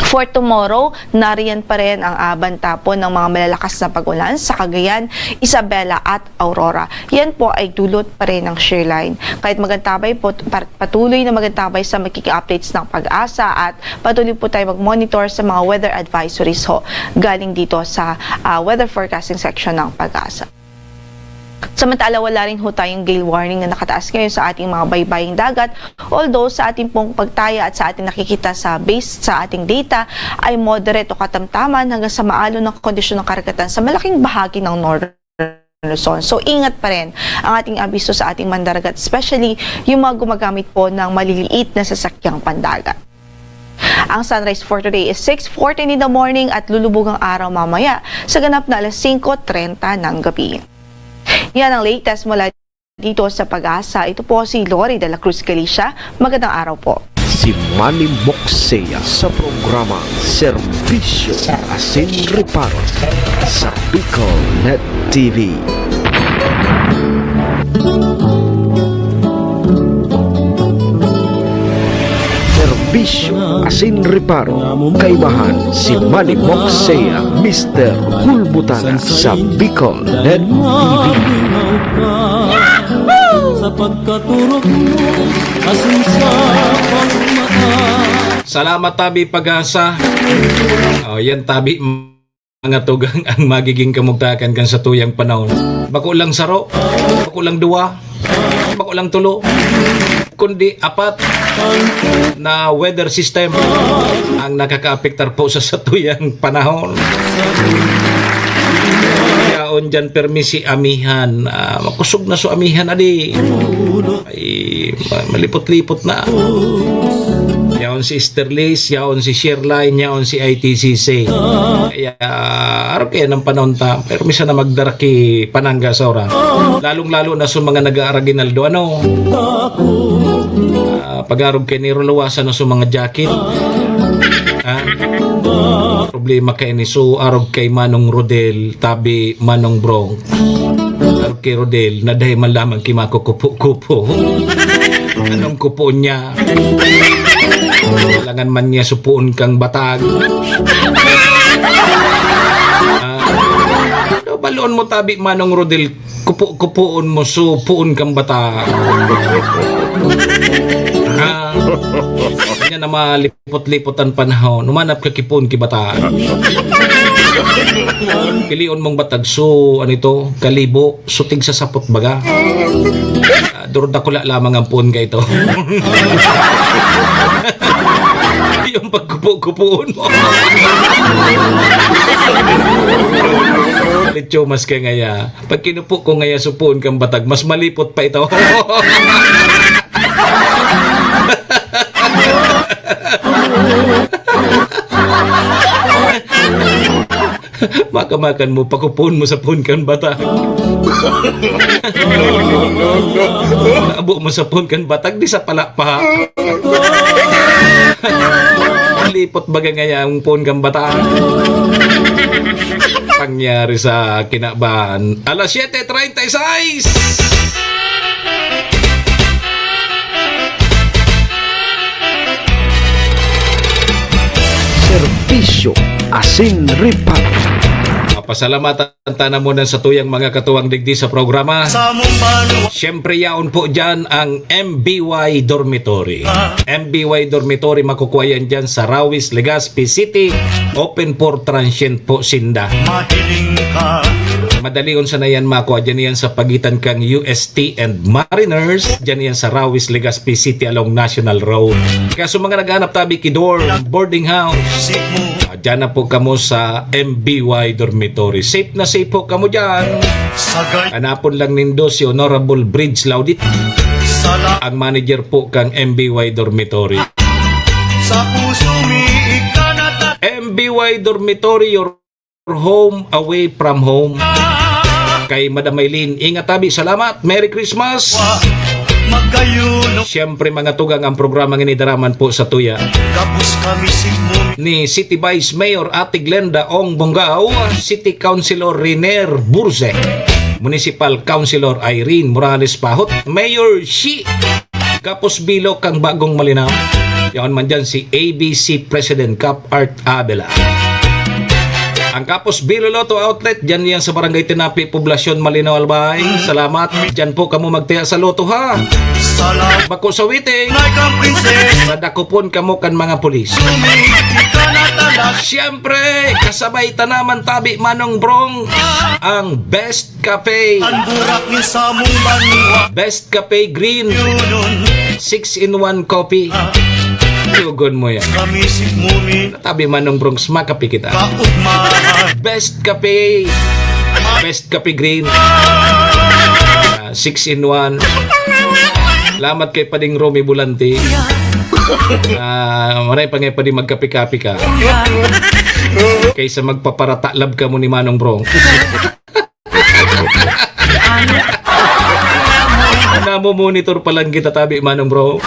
For tomorrow, nariyan pa rin ang, ah, banta po ng mga malalakas na pag-ulan sa Cagayan, Isabela at Aurora. Yan po ay dulot pa rin ng shear line. Kahit magantabay po, par-, patuloy na magantabay sa magiging updates ng PAGASA at patuloy po tayo mag-monitor sa mga weather advisories ho galing dito sa, ah, weather forecasting section ng PAGASA. Samantala, wala rin ho tayong gale warning na nakataas ngayon sa ating mga baybaying dagat. Although, sa ating pong pagtaya at sa ating nakikita sa base sa ating data, ay moderate o katamtaman hanggang sa maalon ng kondisyon ng karagatan sa malaking bahagi ng Northern Luzon. So, ingat pa rin ang ating abiso sa ating mandaragat, especially yung mga gumagamit po ng maliliit na sasakyang pandagat. Ang sunrise for today is six fourteen in the morning at lulubog ang araw mamaya sa ganap na alas singko trenta ng gabi. Yan ang latest mula dito sa PAGASA. Ito po si Lori de la Cruz Galicia. Magandang araw po. Si Manny Moksea sa programa Serbisyo Asin Reparo sa Bicol Net T V. Serbisyo asin reparo, kaibahan si Manny Moksea, Mister Hulbutana sa Bicol Net T V. Sa pagkaturog mo, asin sa pagmata. Salamat, tabi PAGASA. Oh, yan, tabi, mga tugang ang magiging kamugtakan kan satuyang panahon. Bako lang saro, bako lang duwa, bako lang tulo, kundi apat na weather system ang nakakaapektar po sa satuyang panahon. Yaon dyan permi si amihan. Ah, makusog na so amihan, adi. Ay, ma-, malipot-lipot na. Yaon si Esterlis, yaon si Sherline, yaon si I T C C. Kaya, arog kaya ng panahon ta, pero minsan na magdara ki panangga sa oras. Lalong-lalo na sa mga nag-aaraginaldo, ano? Ah, pag-arog kay ni Rulawasan na sa mga jacket. Ha? Problema kay ni, so, arog kay Manong Rodel, tabi Manong Brong. Arog kay Rodel, na dai man lamang ki makukupo-kupo. Anong kupo niya? Kailangan man niya supuon kang batag. Ah, ano, balon mo, tabi Manong Rodel, kupo-kupuon mo, supuon kang batag. Ah, yan ang malip- Lipot-lipot an panahon, umanap ka ki puon ki batag. Pilion mong batag, so, ano ito, kalibo, so, tig sa sapot baga. Ah, duro dakula lamang ang puon ka ito. Yung pagkupo-kupuon mo. Litsumas ka ngaya. Pag kinupo ko ngaya, so, puon kang batag, mas malipot pa ito. Makamakan mo, pakupuon mo sa puon kan batag. Abo mo sa puon kan batag, di sa pala pa. Lipot baga ngaya ang puon kan batag. Pangyari sa kinaban. Alas siyete treinta y seis. Serbisyo asin reparo. Pasalamatan ta na muna sa tuyang mga katuwang digdi sa programa. Siyempre, yaon po dyan ang M B Y Dormitory. M B Y Dormitory, makukuha yan dyan sa Rawis, Legazpi City. Open for transient po sinda. Madalion sana yan makuha dyan yan sa pagitan kang U S T and Mariners. Dyan yan sa Rawis, Legazpi City along National Road. Kaya sa mga naghahanap tabi ki dorm, boarding house, ah, dyan na po kamo sa M B Y Dormitory. Safe na safe po kamo dyan. Hanapon lang nindo si Honorable Bridge Laudit, ang manager po kang M B Y Dormitory. M B Y Dormitory, your home away from home. Kay Madam Maylin, ingat tabi, salamat. Merry Christmas. Siyempre, mga tugang, ang programa ngini daraman po sa tuya ni City Vice Mayor Ate Glenda Ong Bongao, City Councilor Riner Burze, Municipal Councilor Irene Morales Pahot, Mayor Shi Kapos Bilo kang Bagong Malinao. Yaon man dyan si A B C President Cap Art Abela. Ang Kapos Bilo Lotto Outlet, dyan yan sa Barangay Tinapi, Poblacion, Malinao, Albay. Salamat. Dyan po kamo magtiya sa loto, ha? Bako sa waiting. Nadakopon kamo kan mga pulis. Siyempre, kasabay ta naman tabi, Manong Brong, ang best Cafe. Ang burak ni samong banwa. Best Cafe Green. Yunun. Six-in-one coffee. Tugon mo yan. Kami si Mumin. Tabi, Manong Bronx, makape kita. Kaugmahan. Best Cafe. Best Cafe Green. Ah, six-in-one. Salamat kay Pading Romy Bulante. Ah, maray pa nga pwede magkape-kape ka. Kaysa magpaparataklab ka mo ni Manong Bronx. Namo-monitor pa lang kita tabi, Manong Bro.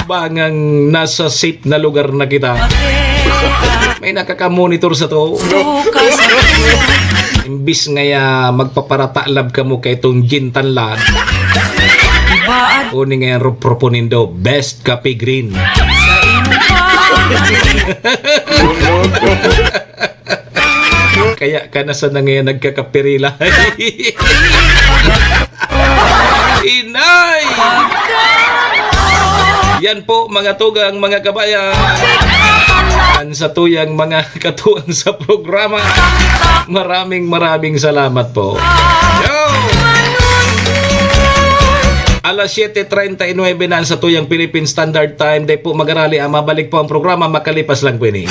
Bangang nasa safe na lugar na kita. May nakaka-monitor sa to. Imbis ngaya magpaparataklab kamo kay itong gin tanlad. Kuning ngayon ro-, proponindo, best kape green. Kaya ka na sana ngayon nagkakapirila. Inay! Yan po, mga tugang, mga kabayan. Ang sa tuyang mga katuwang sa programa. Maraming, maraming salamat po. Yo! Alas siyete treinta y nuebe na ang sa tuyang Philippine Standard Time. Dai po magarali, ah, mabalik po ang programa makalipas lang po ini.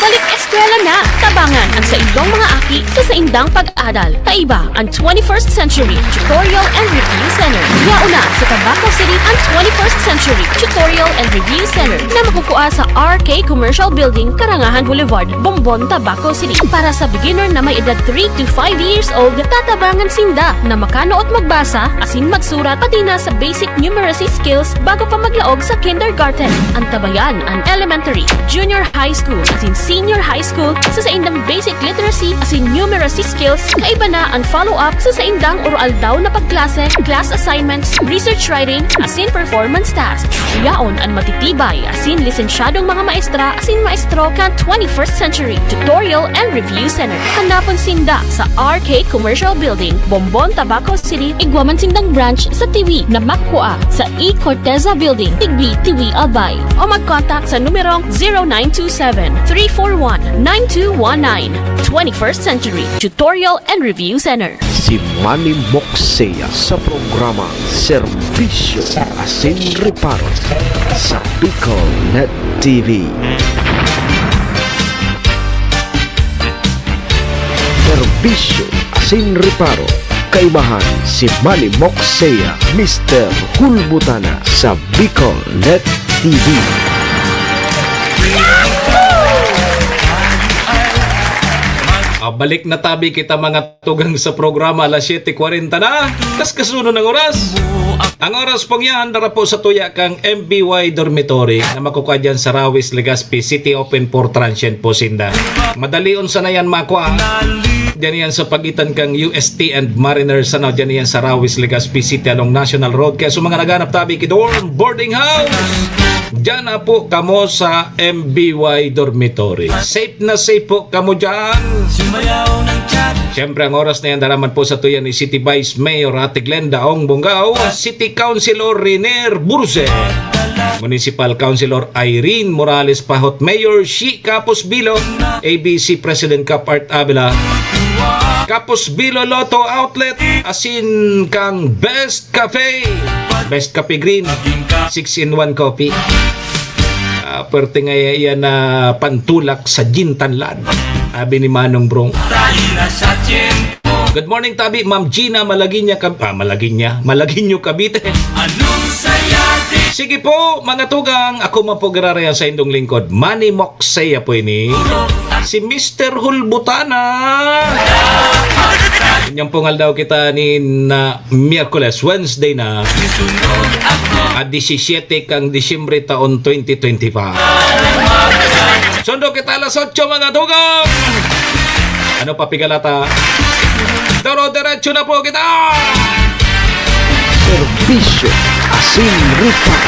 Balik eskwela na! Tabangan ang saindong mga aki sa saindang pag-adal. Kaiba ang twenty-first Century Tutorial and Review Center. Yaon na sa Tabaco City ang twenty-first Century Tutorial and Review Center na makukua sa R K Commercial Building, Karangahan Boulevard, Bombon, Tabaco City. Para sa beginner na may edad three to five years old, tatabangan sinda na makanood magbasa asin magsurat, pati na sa basic numeracy skills bago pa maglaog sa kindergarten. Antabayan an elementary, junior high school, asin senior high school sa saindang basic literacy asin numeracy skills, kaiba na an follow-up sa saindang oro-aldaw na pagklase, class assignments, research writing, asin performance tasks. Yaon an matitibay asin lisensyadong mga maestra asin maestro kan twenty-first Century Tutorial and Review Center. Hanapon sinda sa R K Commercial Building, Bombon, Tabaco City, igwa man sindang branch sa Tiwi na makua sa E Corteza Building, Tigbi, Tiwi, Albay. O mag-contact sa numerong zero nine two seven, three four one, nine two one nine. Twenty-first Century Tutorial and Review Center. Si Manny Moksea sa programa Serbisyo asin Reparo sa Bicol Net T V. Serbisyo asin Reparo. Kaibahan si Manny Moksea, Mister Hulbutana sa Bicol Net T V. Ah, balik na tabi kita, mga tugang, sa programa. Alas siyete kwarenta na. Kas kasuno ng oras. Ang oras pong yan, dara po sa tuya kang M B Y Dormitory na makukwa dyan sa Rawis, Legazpi City, open for transient po sinda. Madalion sana yan makwa. Diyan yan sa pagitan kang U S T and Mariners, ano, diyan yan sa Rawis, Legazpi City along National Road. Kaya sa mga naghanap tabi ki dorm, boarding house, Diyan na po kamo sa M B Y Dormitory. Safe na safe po kamo dyan. Siyempre, ang oras na yan, daraman po sa tuyan ni City Vice Mayor Ate Glenda Ong Bongao, City Councilor Riner Burse, Municipal Councilor Irene Morales Pahot, Mayor Shi Kapos Bilo, A B C President Cap Art Avila, Kapos Bilo Lotto Outlet, asin kang Best Cafe, Best Cafe Green, six-in-one coffee. Ah, pwerte nga iyan na pantulak sa gintanlan, abi ni Manong Brong. Good morning, tabi, Ma'am Gina Malaginya, Cab-, ah, Malaginya, Malagueño, Cavite. Sige po, mga tugang, ako man po giraray ang saindong lingkod, Manny Moksaya po ini. Si Mister Hulbutana. Inyong pong aldaw kita ni na Miyerkules, Wednesday na, a disisyete kan Disyembre taon twenty twenty-five. Sundo kita alas otso, mga tugang. Ano pa pigalata? Doro-derecho na po kita! Serbisyo asin ruta.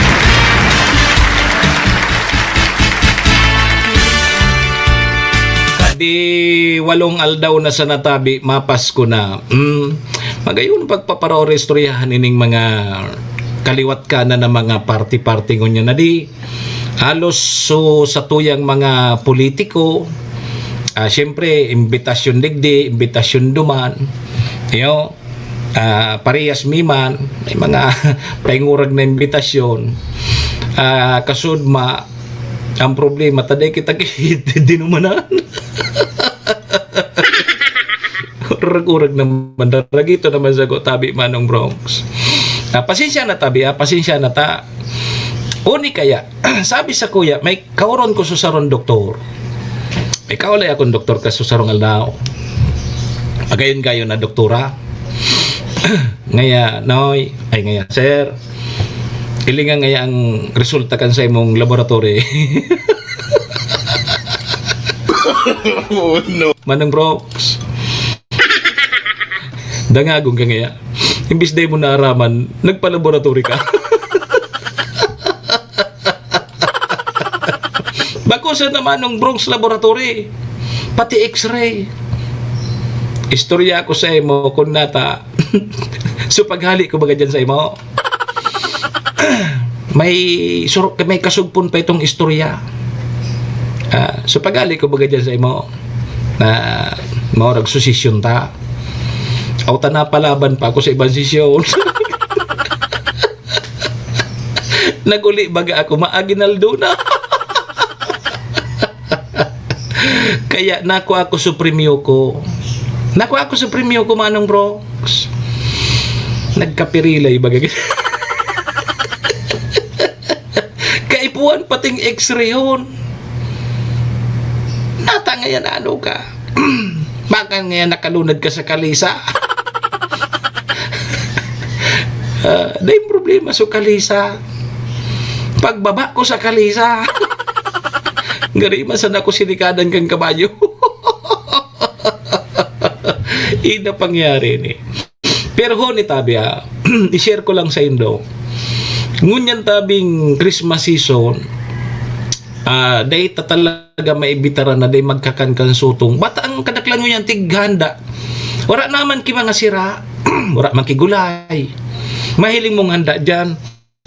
Di walong aldaw na sana, tabi, mapasko na. Mm, magayon pagpaparaoristoryahan ining mga kaliwat kanan na mga party-party ngunyan na di. Halos so sa tuyang mga politiko, ah, siyempre, imbitasyon digdi, imbitasyon duman. Iyo, ah, parehas mi man, may mga paingurag na imbitasyon. Ah, kasudma, ang problema, taday kita ki-, dinumanan. Urag-urag naman, daragito naman sa ko, tabi, Manong Bronx. Ah, pasensya na, tabi, ah, pasensya na ta. Uni kaya, sabi sa kuya, may kauron ko sa sarong doktor. May kaulay akong doktor ka sa sarong aldaw. Pagayon-gayon na doktora. Ngaya, Noy, ay ngaya, Sir, ilinga ngaya ang resulta kan sa imong laboratory. Oh, no. Manong Brox, dangagon ka ngaya. Imbis dai mo naaraman, nagpa-laboratory ka. Bako sa naman ng Bronx Laboratory, pati X-ray. Istorya ko sa imo kung nata. So, paghali ko baga dyan sa imo. May sur-, may kasugpon pa itong istorya. Ah, so, paghali ko baga dyan sa imo. Na maurag susisyon ta. Aw, ta napalaban pa ako sa ibang sisyon. Naguli baga ako, maaginaldo na. Kaya nakuha ko sa premyo ko. Nakuha ko sa premyo ko, Manong Brox. Nagkapirilay baga. Kaipuhan pating X-ray yun. Nata ngayon, ano ka? Baka ngayon nakalunad ka sa kalisa. Ah, dai problema sa kalisa. Pagbaba ko sa kalisa. Gari man sana ako sinikadan kang kabayo. Ina pangyari ni. Pero huni tabi, ah, i-share ko lang sa indo. Ngunyan tabing Christmas season, ah, dai ta talaga maibitaran na dai magkakan kan sutong. Ba't ang kadaklan ngunyan tighanda? Wala naman ki mga sira, wala man ki gulay. Mahiling mong handa dyan,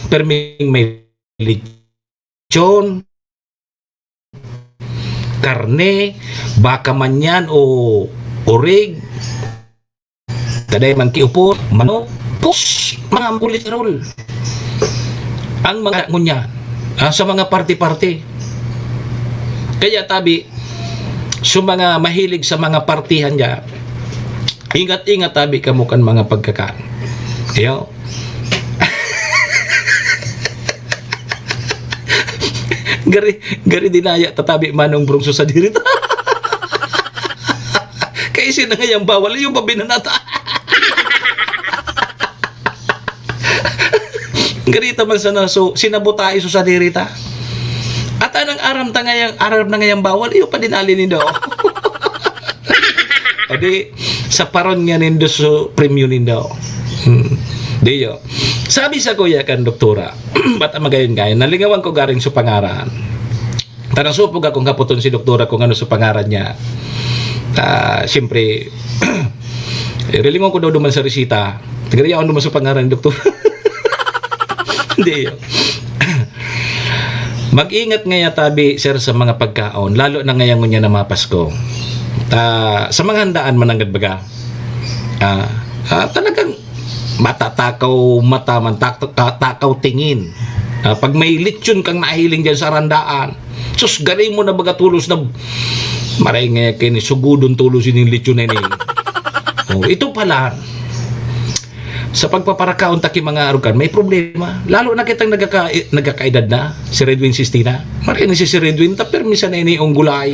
perming may lechon, karne, baka man yan o orig, taday man ki upod, manok, pus, mga kulit rol. Ang mga ngunyan, ah, sa mga party-party. Kaya tabi, sa mga mahilig sa mga partihan niya, ingat-ingat tabi kamo kan mga pagkakan. Iyo. Gari, gari dinaya tatabi Manong Brungso sa dirit. Kay sina ngayang bawal, yung pabinanata. Garita man sana, so, sinabotae so sadiri ta. At anang aram ta ngayang, aram na ngayang bawal, iyo pa din ali nindo. O di, sa paron nga nindo so premyo nindo. Hmm. Di yo. Sabi sa kuya kan doktora, bata magayon-gayon, nalingawan ko garing sa pangaran. Tanang supog akong kaputon si doktora kung ano sa pangaran niya. Ah, siyempre, eh, rilingon ko daw duman sa resita. Tagariyaon duman sa pangaran ni doktora. Hindi yun. Mag-ingat ngaya tabi, sir, sa mga pagkaon, lalo na ngaya ngunyan na mga Pasko. Ah, sa mga handaan mananggad baga, ah, ah, talagang matatakaw mata man, tak-, ta-, takaw tingin. Ah, pag may lechon kang nahiling dyan sa randaan, sus, gari mo na baga tulos na, maray nga kini, sugudon tulos ini lechon na ini. Oh, ito pala, sa pagpaparakaon ta ki mga arugan, may problema. Lalo na kitang nagaka-, nagkakaedad na, si Redwin Sistina. Maray na si, si Redwin, ta permi sana ini ang gulay.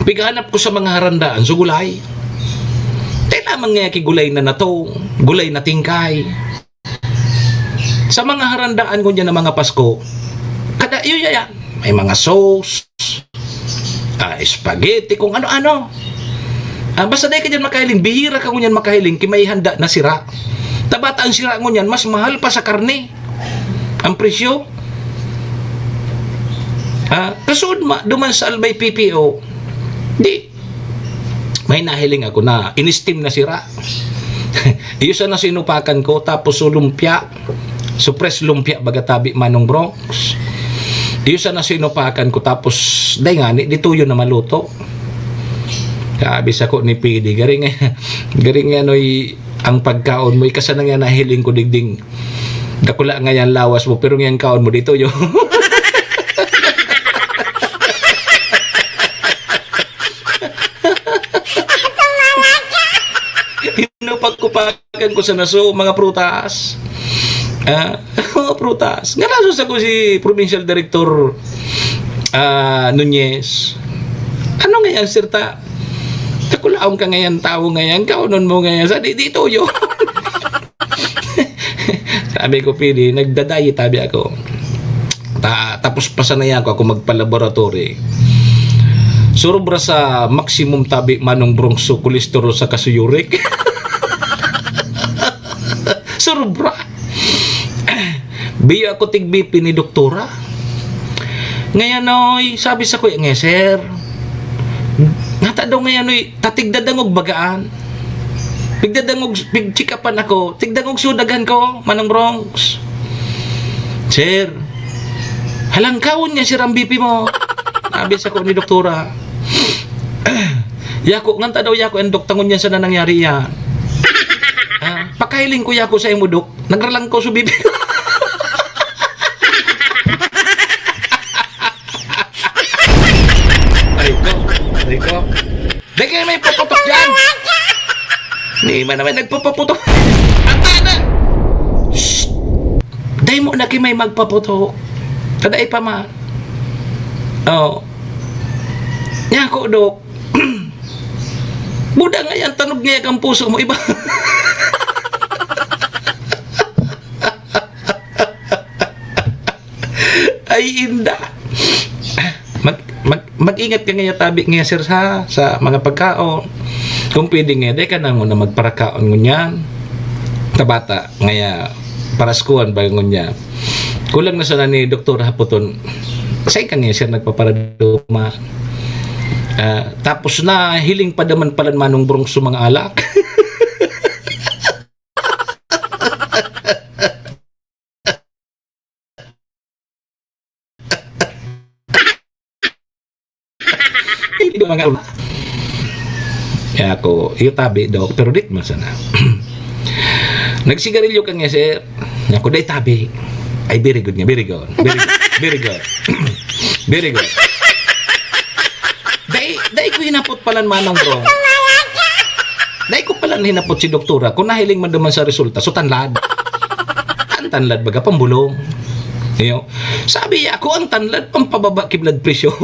Pighanap ko sa mga harandaan sa gulay. Tayo lamang nga ki gulay na natong, gulay na tingkay. Sa mga harandaan ngunyan na mga Pasko, kada iyo yan. May mga sauce, ah, spaghetti, kung ano-ano. Ah, basta dai ka dyan makahiling, bihira ka ngunyan makahiling, ki may handa na sira. Tabata ang sira ngunyan, mas mahal pa sa karne ang presyo. Ah, kasunod ma, duman sa Albay P P O, di, may nahiling ako na in-steam na sira. Iyo sana sinupakan ko, tapos so lumpia, so press lumpia, baga tabi Manong Bronx. Iyo sana sinupakan ko, tapos dai ngani, di tuyo na maluto. Sabi sa ko ni P D, garing, garing ano, ang pagkaon mo, ikasa na nga nahiling ko digding. Dakula nga yan lawas mo, pero nga yan kaon mo, di tuyo. Hinupak-kupakan ko sa naso, mga prutas. Ah, mga prutas. Nga naso sa ko si Provincial Director, ah, Nunez. Ano nga yan, sir, ta? Takulaon ka ngayon, tao ngayon, kaunon mo ngayon, sa di, di tuyo. Sabi ko, "Pili, nagda-diet," sabi ako. Ta-, tapos pasanay ako, ako magpa-laboratory. Surubra sa maximum tabi, Manong Bronx, so cholesterol sa kasuyurik. Surubra. Biyo ako tig B P ni doktora. Ngayon, oy, sabi sa kuya, "Nge, sir, ngata daw ngayon, oy, tatigdadangog bagaan." Pigdadangog, pigcheck-upan ako. Tigdangog so daghan ko, Manong Bronx. "Sir, halangkawon nga, sir, ang B P mo." Sabi sa ko ni doktora. Yako, nganta daw yako, ang doktangon niya sana nangyari yan. Ah, pakahiling ko yako sa imo, dok. Nagralangkaw so B P ko. Aray ko, aray ko. Dai kayo may paputok dyan. Ni man naman nagpapaputok. Ata na. Shh. Dai mo na kayo may magpaputok. Kadai pa man. Oh. Nya ako, Dok. Buda nga yan, tanog nga yan ang puso mo, iba. Ay, inda. Mag, mag, mag-ingat ka ngaya tabi ngaya, sir, ha, sa mga pagkaon. Kung pwede nga, dai ka na muna magparakaon ngunyan. Tabata, ngaya, paraskuhan ba ngunyan? Kulang na sana ni Doktor Haputon. Say ka ngaya, sir, nagpaparaduma. Ah, tapos na, hiling pa naman pala ni Manong Bronx sa mga alak. Hindi mga una. Kaya ako, iyo tabi, Dok, pero di man sana. Nagsigarilyo ka nga, sir. Ako, dai tabi. Ay, very good nga, very good. Very good. Very good. Very good. Dai, dai ko hinapot pala ni Manong Bro. Dai ko pala hinapot si doktora kung nahiling man duman sa resulta. So, tanlad. Ang tanlad, baga, pambulong. Iyo. Sabi niya, "Ako ang tanlad, pampababa ki blood pressure."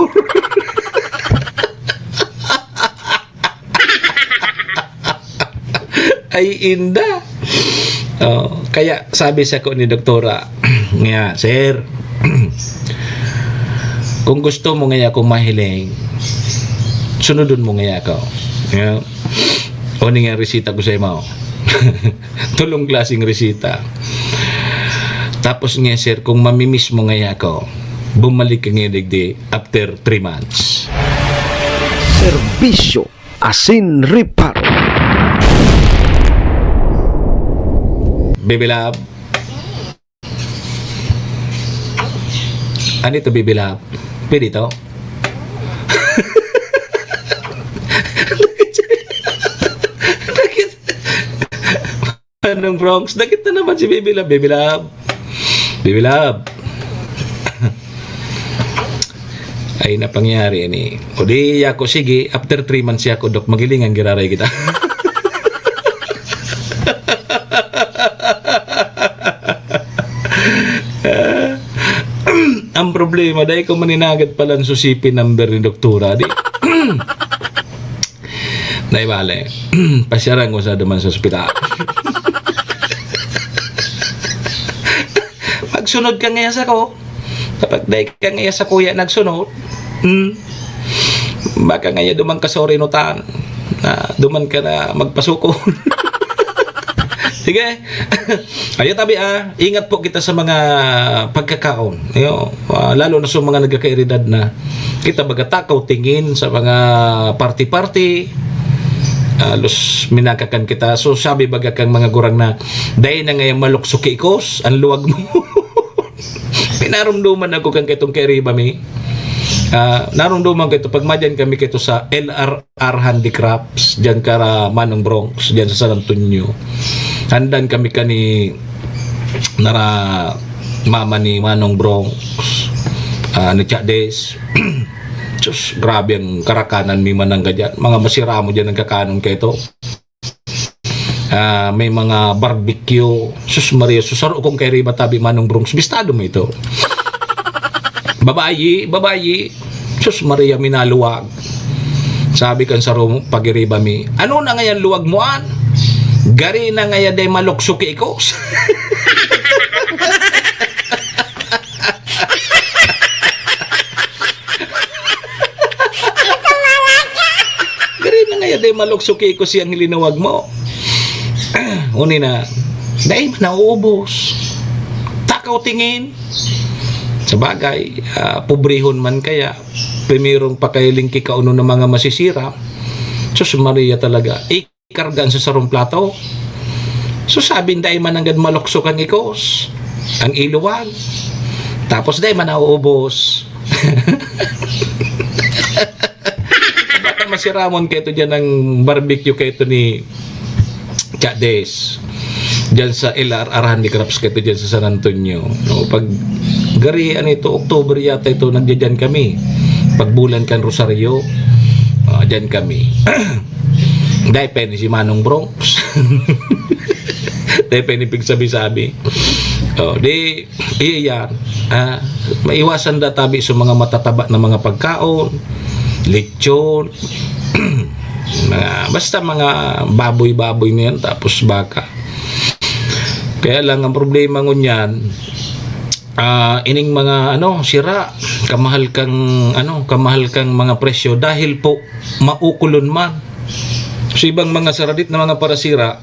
Ay, inda. Oh, kaya sabi sa ko ni doktora, nga, "Sir, kung gusto mo ngaya akong mahiling, sunodon mo ngaya ako." Yeah. O, ni nga resita ko sa imo. Tolong klaseng reseta. Tapos nga, sir, kung mamimiss mo ngaya ako, bumalik ka nga digdi after three months. Serbisyo asin reparo. Baby love. Ano ito, baby love? Pwede ito? Anong Bronx? Dakit na naman si Baby Love. Baby Love. Baby Love. Ay, napangyari ni. O di, ako, sige, after three months ako, Dok, magilingan giraray kita. Ang problema, dai ko maninagad pala ang susipi number ni doktora. Di, Naibale, pasyaran ko sa duman sa ospital. Magsunod ka ngaya sa ko. Kapag dai ka ngaya sa kuya nagsunod, hmm, baka ngaya duman ka sa orinutan. Na duman ka na magpasukol. Sige. Ayo tabi, ah, ingat po kita sa mga pagkakaon. Ayo, ah, lalo na sa mga nagkakaeridad na. Kita baga takaw tingin sa mga party-party. Halos minakakan kita. So, sabi baga kang mga gurang na, "Dai na ngayang malukso ki ikos, ang luwag mo." Pinarumduman ako kan kaitong kairiba mi. Ah, narumduman ko ito pag madyan kami kito sa L R R Handicrafts, dyan kara Manong Bronx, dyan sa San Antonio. Handan kami kani nara mama ni Manong Bronx, ah, ni Cha Des. Sus, grabe ang karakanan mi manangga dyan. Mga masira mo dyan ang kakanon kaito. Ah, may mga barbecue. Sus Maria, sus, saro kong kairiba tabi Manong Bronx. Bistado mo ito. Babayi, babayi. Sus Maria, minaluwag. Sabi kan saro pagiriba mi, "Ano na ngayan luwag mo an? Gari na ngaya day malukso ki ikos." Gari na ngaya day malukso ki ikos siyang linuwag mo. Uni na, dai man nauubos. Takaw tingin. Sa bagay, ah, pobrehon man kaya, primerong pakailing ki kauno ng mga masisira. Sus Maria talaga. Ikargaan sa sarong plato. So sabi, dai man nanggad malukso kang ikos, ang iluwag. Tapos dai man nauubos. Baka masiramon kaito dyan ang barbecue kaito ni Cha Des. Dyan sa L R R Handicrafts kaito dyan sa San Antonio. No, pag gari, ano ito, October yata ito, nagdadyan kami. Pag bulan kan Rosario, ah, dyan kami. Dai pa ni si Manong Bronx. Dai pa ni pigsabi-sabi. Oh, di, iya yan. Ah, maiwasan da tabi sa mga matataba na mga pagkaon, lechon, mga, basta mga baboy-baboy na yan, tapos baka. Kaya lang, ang problema ngunyan, ah, ining mga, ano, sira, kamahal kang, ano, kamahal kang mga presyo dahil po maukulon man. So, ibang mga saradit na mga parasira,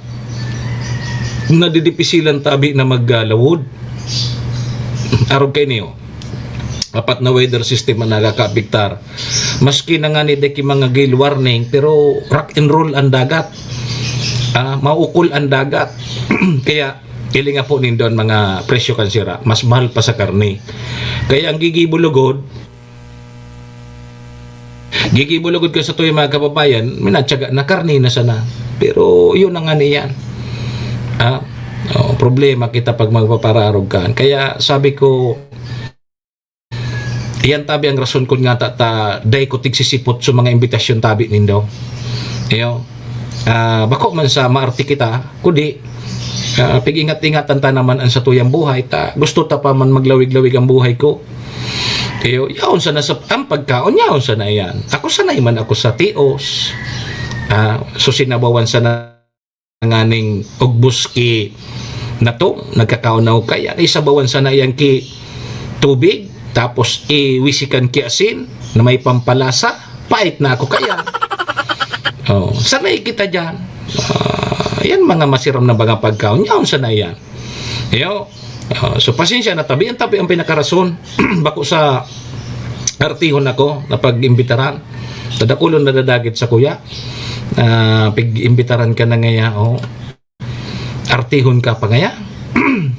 nadidipisilan tabi na maglawod. Arog kaini, oh. Apat na weather system ang nakakaapektar. Maski na nga ni deki mga gale warning, pero rock and roll ang dagat. Ah, maukol ang dagat. Kaya, ilinga po nindon mga presyo kan sira. Mas mahal pa sa karne. Kaya ang gigibo lugod, gigibo lugod ka sa tuyo mga kababayan, minatyaga na karne na sana. Pero yun na nga niyan. Ah, oh, problema kita pag magpapararog ka. Kaya sabi ko, iyan tabi ang rason kun nga ta, ta dai ko tigsisipot sa mga imbitasyon tabi nindo. Iyo. Ah, bako man sa maarte kita, kundi, ah, pig-ingat-ingatan ta naman ang satuyang buhay. Ta, gusto ta pa man maglawig-lawig ang buhay ko. Iyo, yaon sana sa, ang pagkaon, yaon sana yan. Ako sanay man ako sa tios. Ah, so sinabawan sana nganing ugbos ki nato, nagkakaon na ako kaya, isabawan sana yan ki tubig, tapos iwisikan ki asin na may pampalasa, pait na ako kaya. Oh, sanay kita dyan. Ah, Ayan, mga masiram na mga pagkaon. Yaon sana yan. Iyo. Ah, so, pasensya na, tabi ang tabi ang pinakarason. Bako sa artihon ako na pag-imbitaran. Tadakulon na dadagit sa kuya. Ah, pag-imbitaran ka na ngaya, oh. Artihon ka pa ngaya.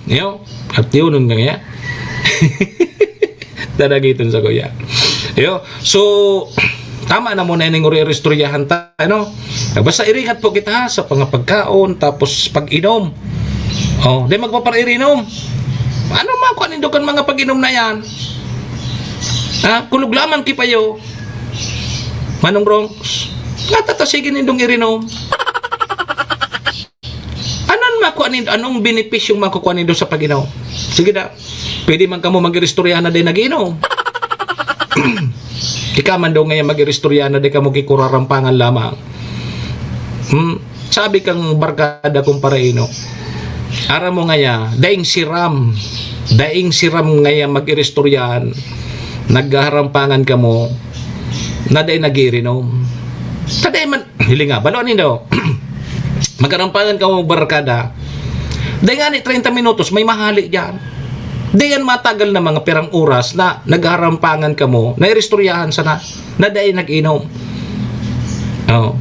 Iyo, artihonon ka ngaya. Dadagiton sa kuya. Iyo, so, tama na muna ining uri-uri istoryahan ta, ano? Basta iringat po kita, ha, sa mga pagkaon, tapos pag-inom. Oh, di magpaparirinom. Ano man kung nindo kan mga pag-inom na yan? Ha? Kulog lamang kipayo. Manong Bronx, natatasigin nindong irinom. Anong makuha nindo? Anong benepisyong makukuha nindo sa pag-inom? Sige na. Pwede man kamo mag-iristorya na din nag-inom. Ika man daw ngayon mag-iristorya na din kamo kikurarampangan lamang. Hmm? Sabi kang barkada kong paraino, aram mo ngaya, daing siram, daing siram ngaya mag-iristoryahan, naghaharampangan kamo, na daing nag-iirinom. Sa daing man, hilinga, balo nindo. Magharampangan kamo barkada. Daing ngani treinta minutos, may mahali diyan. Daing matagal na mga pirang oras na naghaharampangan kamo, na iristoryahan sana, na daing nag-inom. Oh.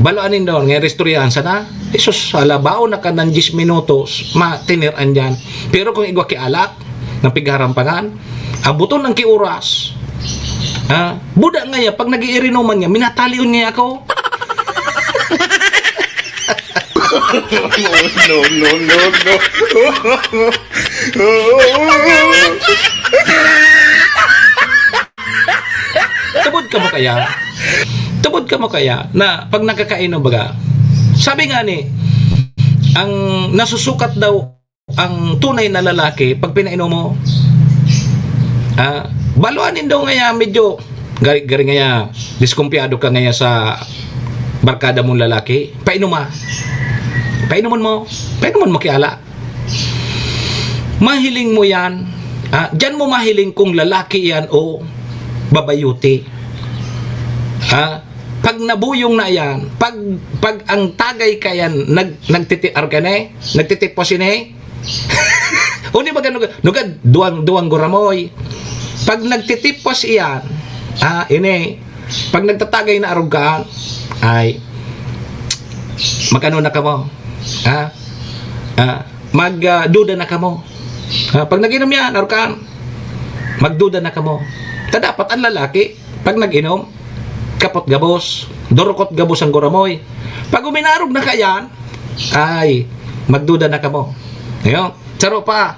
Balo nindo, nga iristoryahan sana. Isus, ala, baon na ka ng diyes minutos, matiniran diyan. Pero kung igwa ki alak, na pigharampangan, abuton ang kiuras. Ha? Buda ngaya, pag nag-iirinuman niya, minatalion niya ako. No, no, no, no. Tubod kamo kaya? Tubod kamo kaya na pag nakakainom baga? Sabi nga ni, ang nasusukat daw ang tunay na lalaki pag pinainom mo. Ah, baloan nindo ngaya medyo gari, gari ngaya, diskumpiyado ka ngaya sa barkada mong lalaki. Painoma. Painomon mo. Painomon mo kiala. Mahiling mo yan. Ah, diyan mo mahiling kung lalaki yan o babayuti. Ah, pag nabuyong na yan, pag, pag ang tagay ka yan, nag, nagtiti-, arog ka na eh, nagtitipos ini eh. Uni ba ganun, nugad, duwang, duwang guramoy. Pag nagtitipos iyan, ah, ini, pag nagtatagay na arog ka, ay, mag-ano na kamo? Ha? Ah, mag, ah, duda na kamo. Ah, pag nag-inom yan, arog ka, magduda na kamo. Ta dapat ang lalaki, pag nag-inom, kapot gabos, durukot gabos ang guramoy. Pag uminarog na kayan, ay, magduda na kamo. Ayun, saro pa.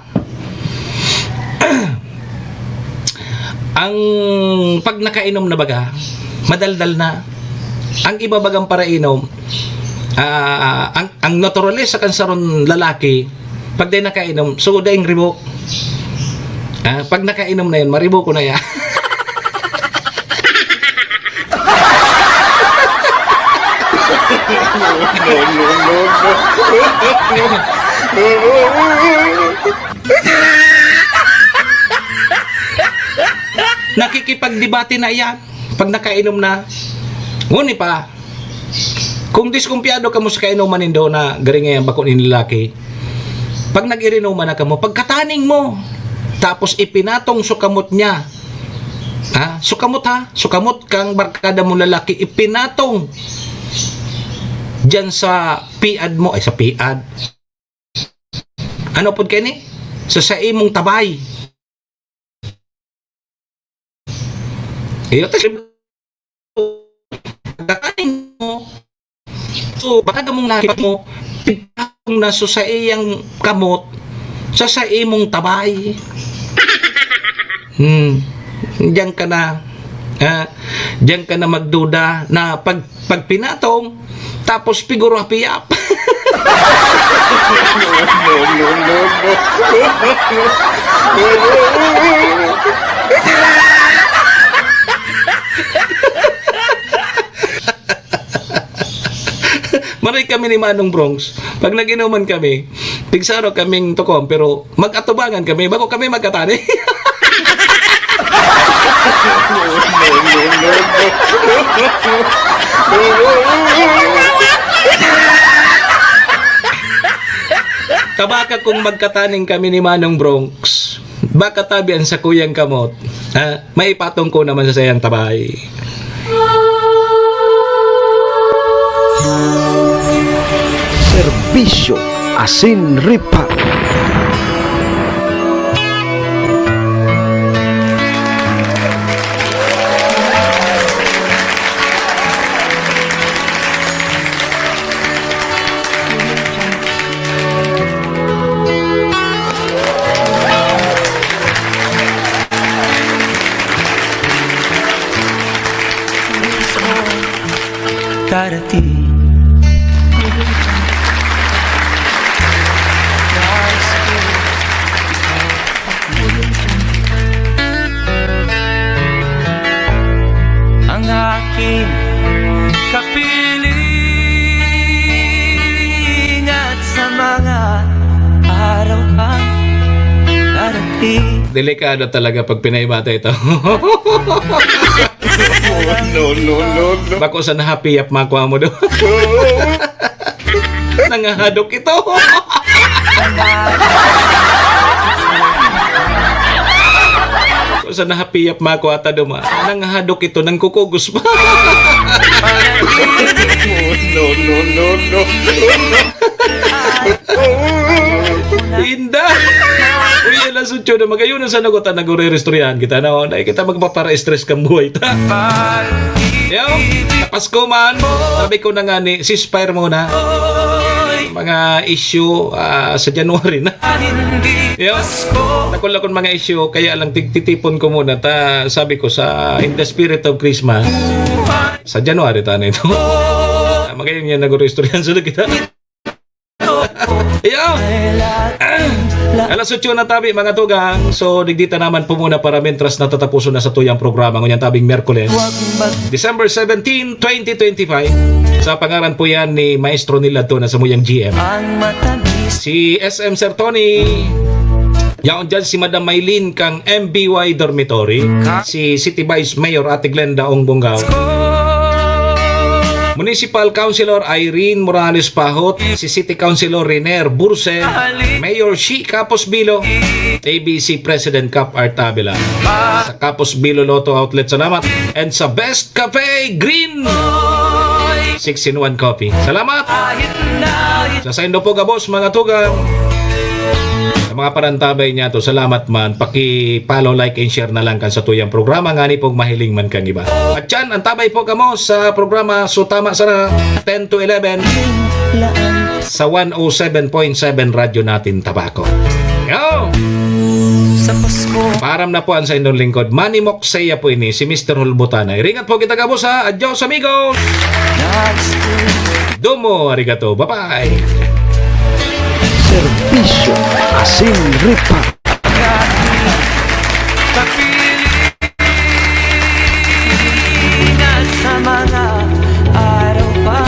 Ang pag nakainom na baga, madaldal na. Ang iba bagang parainom, ah, ang, ang naturalesa kan sarong lalaki, pag di nakainom, so daing ribok. Ah, pag nakainom na yan, maribok ko na yan. No, no, no, no. Nakikipagdebate na iyan pag nakainom na. Nguni pa, kung diskumpiyado kamo sa kainuman nindo na gari nga yan, bako nin lalaki, pag nag-irinuman na kamo, pagkataning mo, tapos ipinatong sukamot niya. Ha? Sukamot ha? Sukamot kang barkada mo lalaki, ipinatong diyan sa piad mo, ay, sa piad. Ano pod kaini? Sa, sa imong tabay. Iyo, tas, pagkakain mo, so, baka gamong nakita mo, pigpatong na so sa iyang kamot, sa, sa imong tabay. Hmm. Diyan ka na, ah, diyan ka na magduda na pag, pag pinatong, tapos piguro apiyap. No, no, no, no. Maray kami ni Manong Bronx. Pag nag-inuman kami, pigsaro kaming tukom, pero mag-atubangan kami, bako kami magkatani. No, no, no, no. Tabaka kung magkataning kami ni Manong Bronx, baka tabi an sakuyang kamot, ha? Maipatong ko naman sa sayang tabay. Serbisyo asin ripa. Darating. Ang aking kapiling at sa mga araw pang darating. Delikado talaga pag pinaibata ito. No, no, no, no. Bako sa nahapiyap makwa mo do. Nangahadok ito. Kung sa nahapiyap makwa ta duma, nangahadok ito, nangkukugos pa. No, no, no, no. Inda! Uy, alas otso na, magayon na sa nagot, ah, nagure-restoryahan kita, no? Dai kita magpapara-stress kan buhay ta. Yo, sa Pasko man, sabi ko na nga ni, ceasefire muna. Mga issue, ah, sa January na. Yo, dakul akong mga issue, kaya lang tigtitipon ko muna ta, sabi ko, sa, in the spirit of Christmas, sa January ta na ito. Ah, magayon yan, nagure-restoryahan sa kita. Iyo! Alas otso na tabi, mga tugang. So, digdi ta naman po muna para mentras natatapuson na sa tuyang programa ngunyan tabing Miyerkules, December seventeen, twenty twenty-five. Sa pangaran po yan ni Maestro Nilad to na sa muyang G M. Si S M Sir Tony. Yaon dyan si Madam Maylin kang M B Y Dormitory. Si City Vice Mayor Ate Glenda Ong Bongao. Municipal Councilor Irene Morales Pahot, si City Councilor Riner Burse, Mayor Shi Capos Bilo, A B C President Cap Art Avila. Sa Capos Bilo Lotto Outlet, salamat. And sa Best Cafe Green, six in one Coffee. Salamat! Sa saindo po gabos, mga tugang. Sa mga parantabay niya to, salamat man. Paki-follow, like, and share na lang kan sa tuyang programa, ngani pong mahiling man kan iba. At yan, antabay po kamo sa programa So Tama Sana, ten to eleven, sa one oh seven point seven Radyo Natin Tabaco. Yo! Sa Pasko. Paaram na po ang sa indong lingkod. Manny Moksaya po ini, si Mister Hulbutanay. Ringat po kita gabos, ha. Adios, amigos! Domo, arigato. Bye-bye! Serbisyo asin ripa. Kapiling at sa mga araw pa.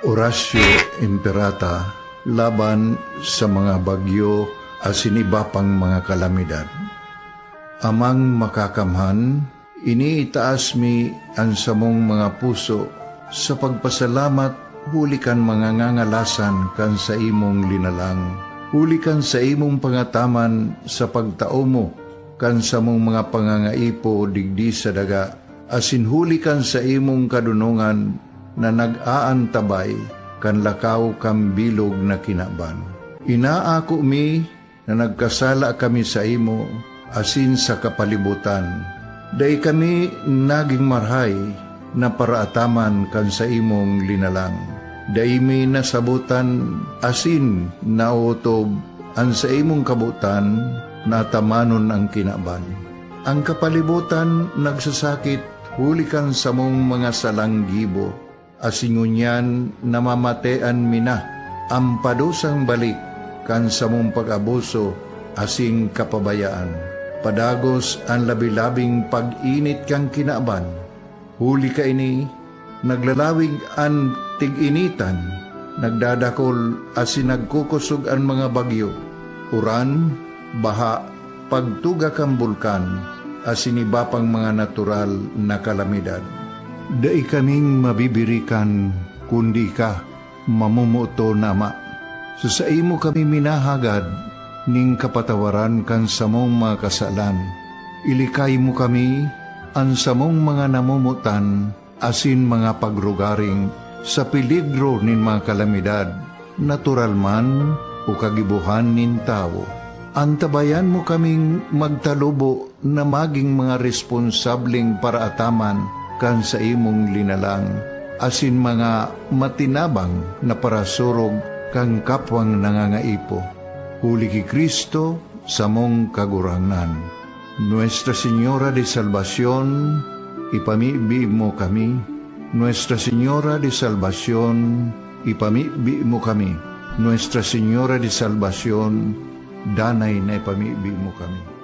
Orasyo Imperata laban sa mga bagyo asin iba pang mga kalamidad. Amang Makakamhan, iniitaas mi an samong mga puso sa pagpasalamat huli kan mga ngangalasan kan saimong linalang, huli kan saimong pangataman sa pagtao mo kan samong mga pangangaipo digdi sa daga, asin huli kan saimong kadonongan na nag-aantabay kan lakaw kan bilog na kinaban. Inaako mi na nagkasala kami saimo asin sa kapalibotan. Dai kami nagin marahay na paraataman kan saimong linalang. Dai mi nasabotan asin naotob an saimong kabotan na atamanon an kinaban. An kapalibotan nagsasakit huli kan samong mga salang gibo, asin ngunyan namamatean mi na an padusang balik kan samong pag-abuso asin kapabayaan. Padagos an labi-labing pag-init kan kinaban. Huli kaini, Naglalawig an tig-initan, nagdadakol asin nagkukosog an mga bagyo, uran, baha, pagtuga kan bulkan, asin iba pang mga natural na kalamidad. Dai kaming mabibirikan, kundi ika, mamomoton na Ama. Sa saimo kami minahagad ning kapatawaran kan samong mga kasalan. Ilikay mo kami, an samong mga namomotan, asin mga pagrugaring sa peligro nin mga kalamidad, natural man o kagibohan nin tawo. Antabayan mo kaming magtalubo na magin mga responsableng paraataman kan saimong linalang, asin mga matinabang na parasurog kan kapwang nangangaipo. Huli ki Cristo, samong Kagurangnan. Nuestra Señora de Salvacion, ipamibi mo kami. Nuestra Señora de Salvacion, ipamibi mo kami. Nuestra Señora de Salvacion, danay na ipamibi mo kami.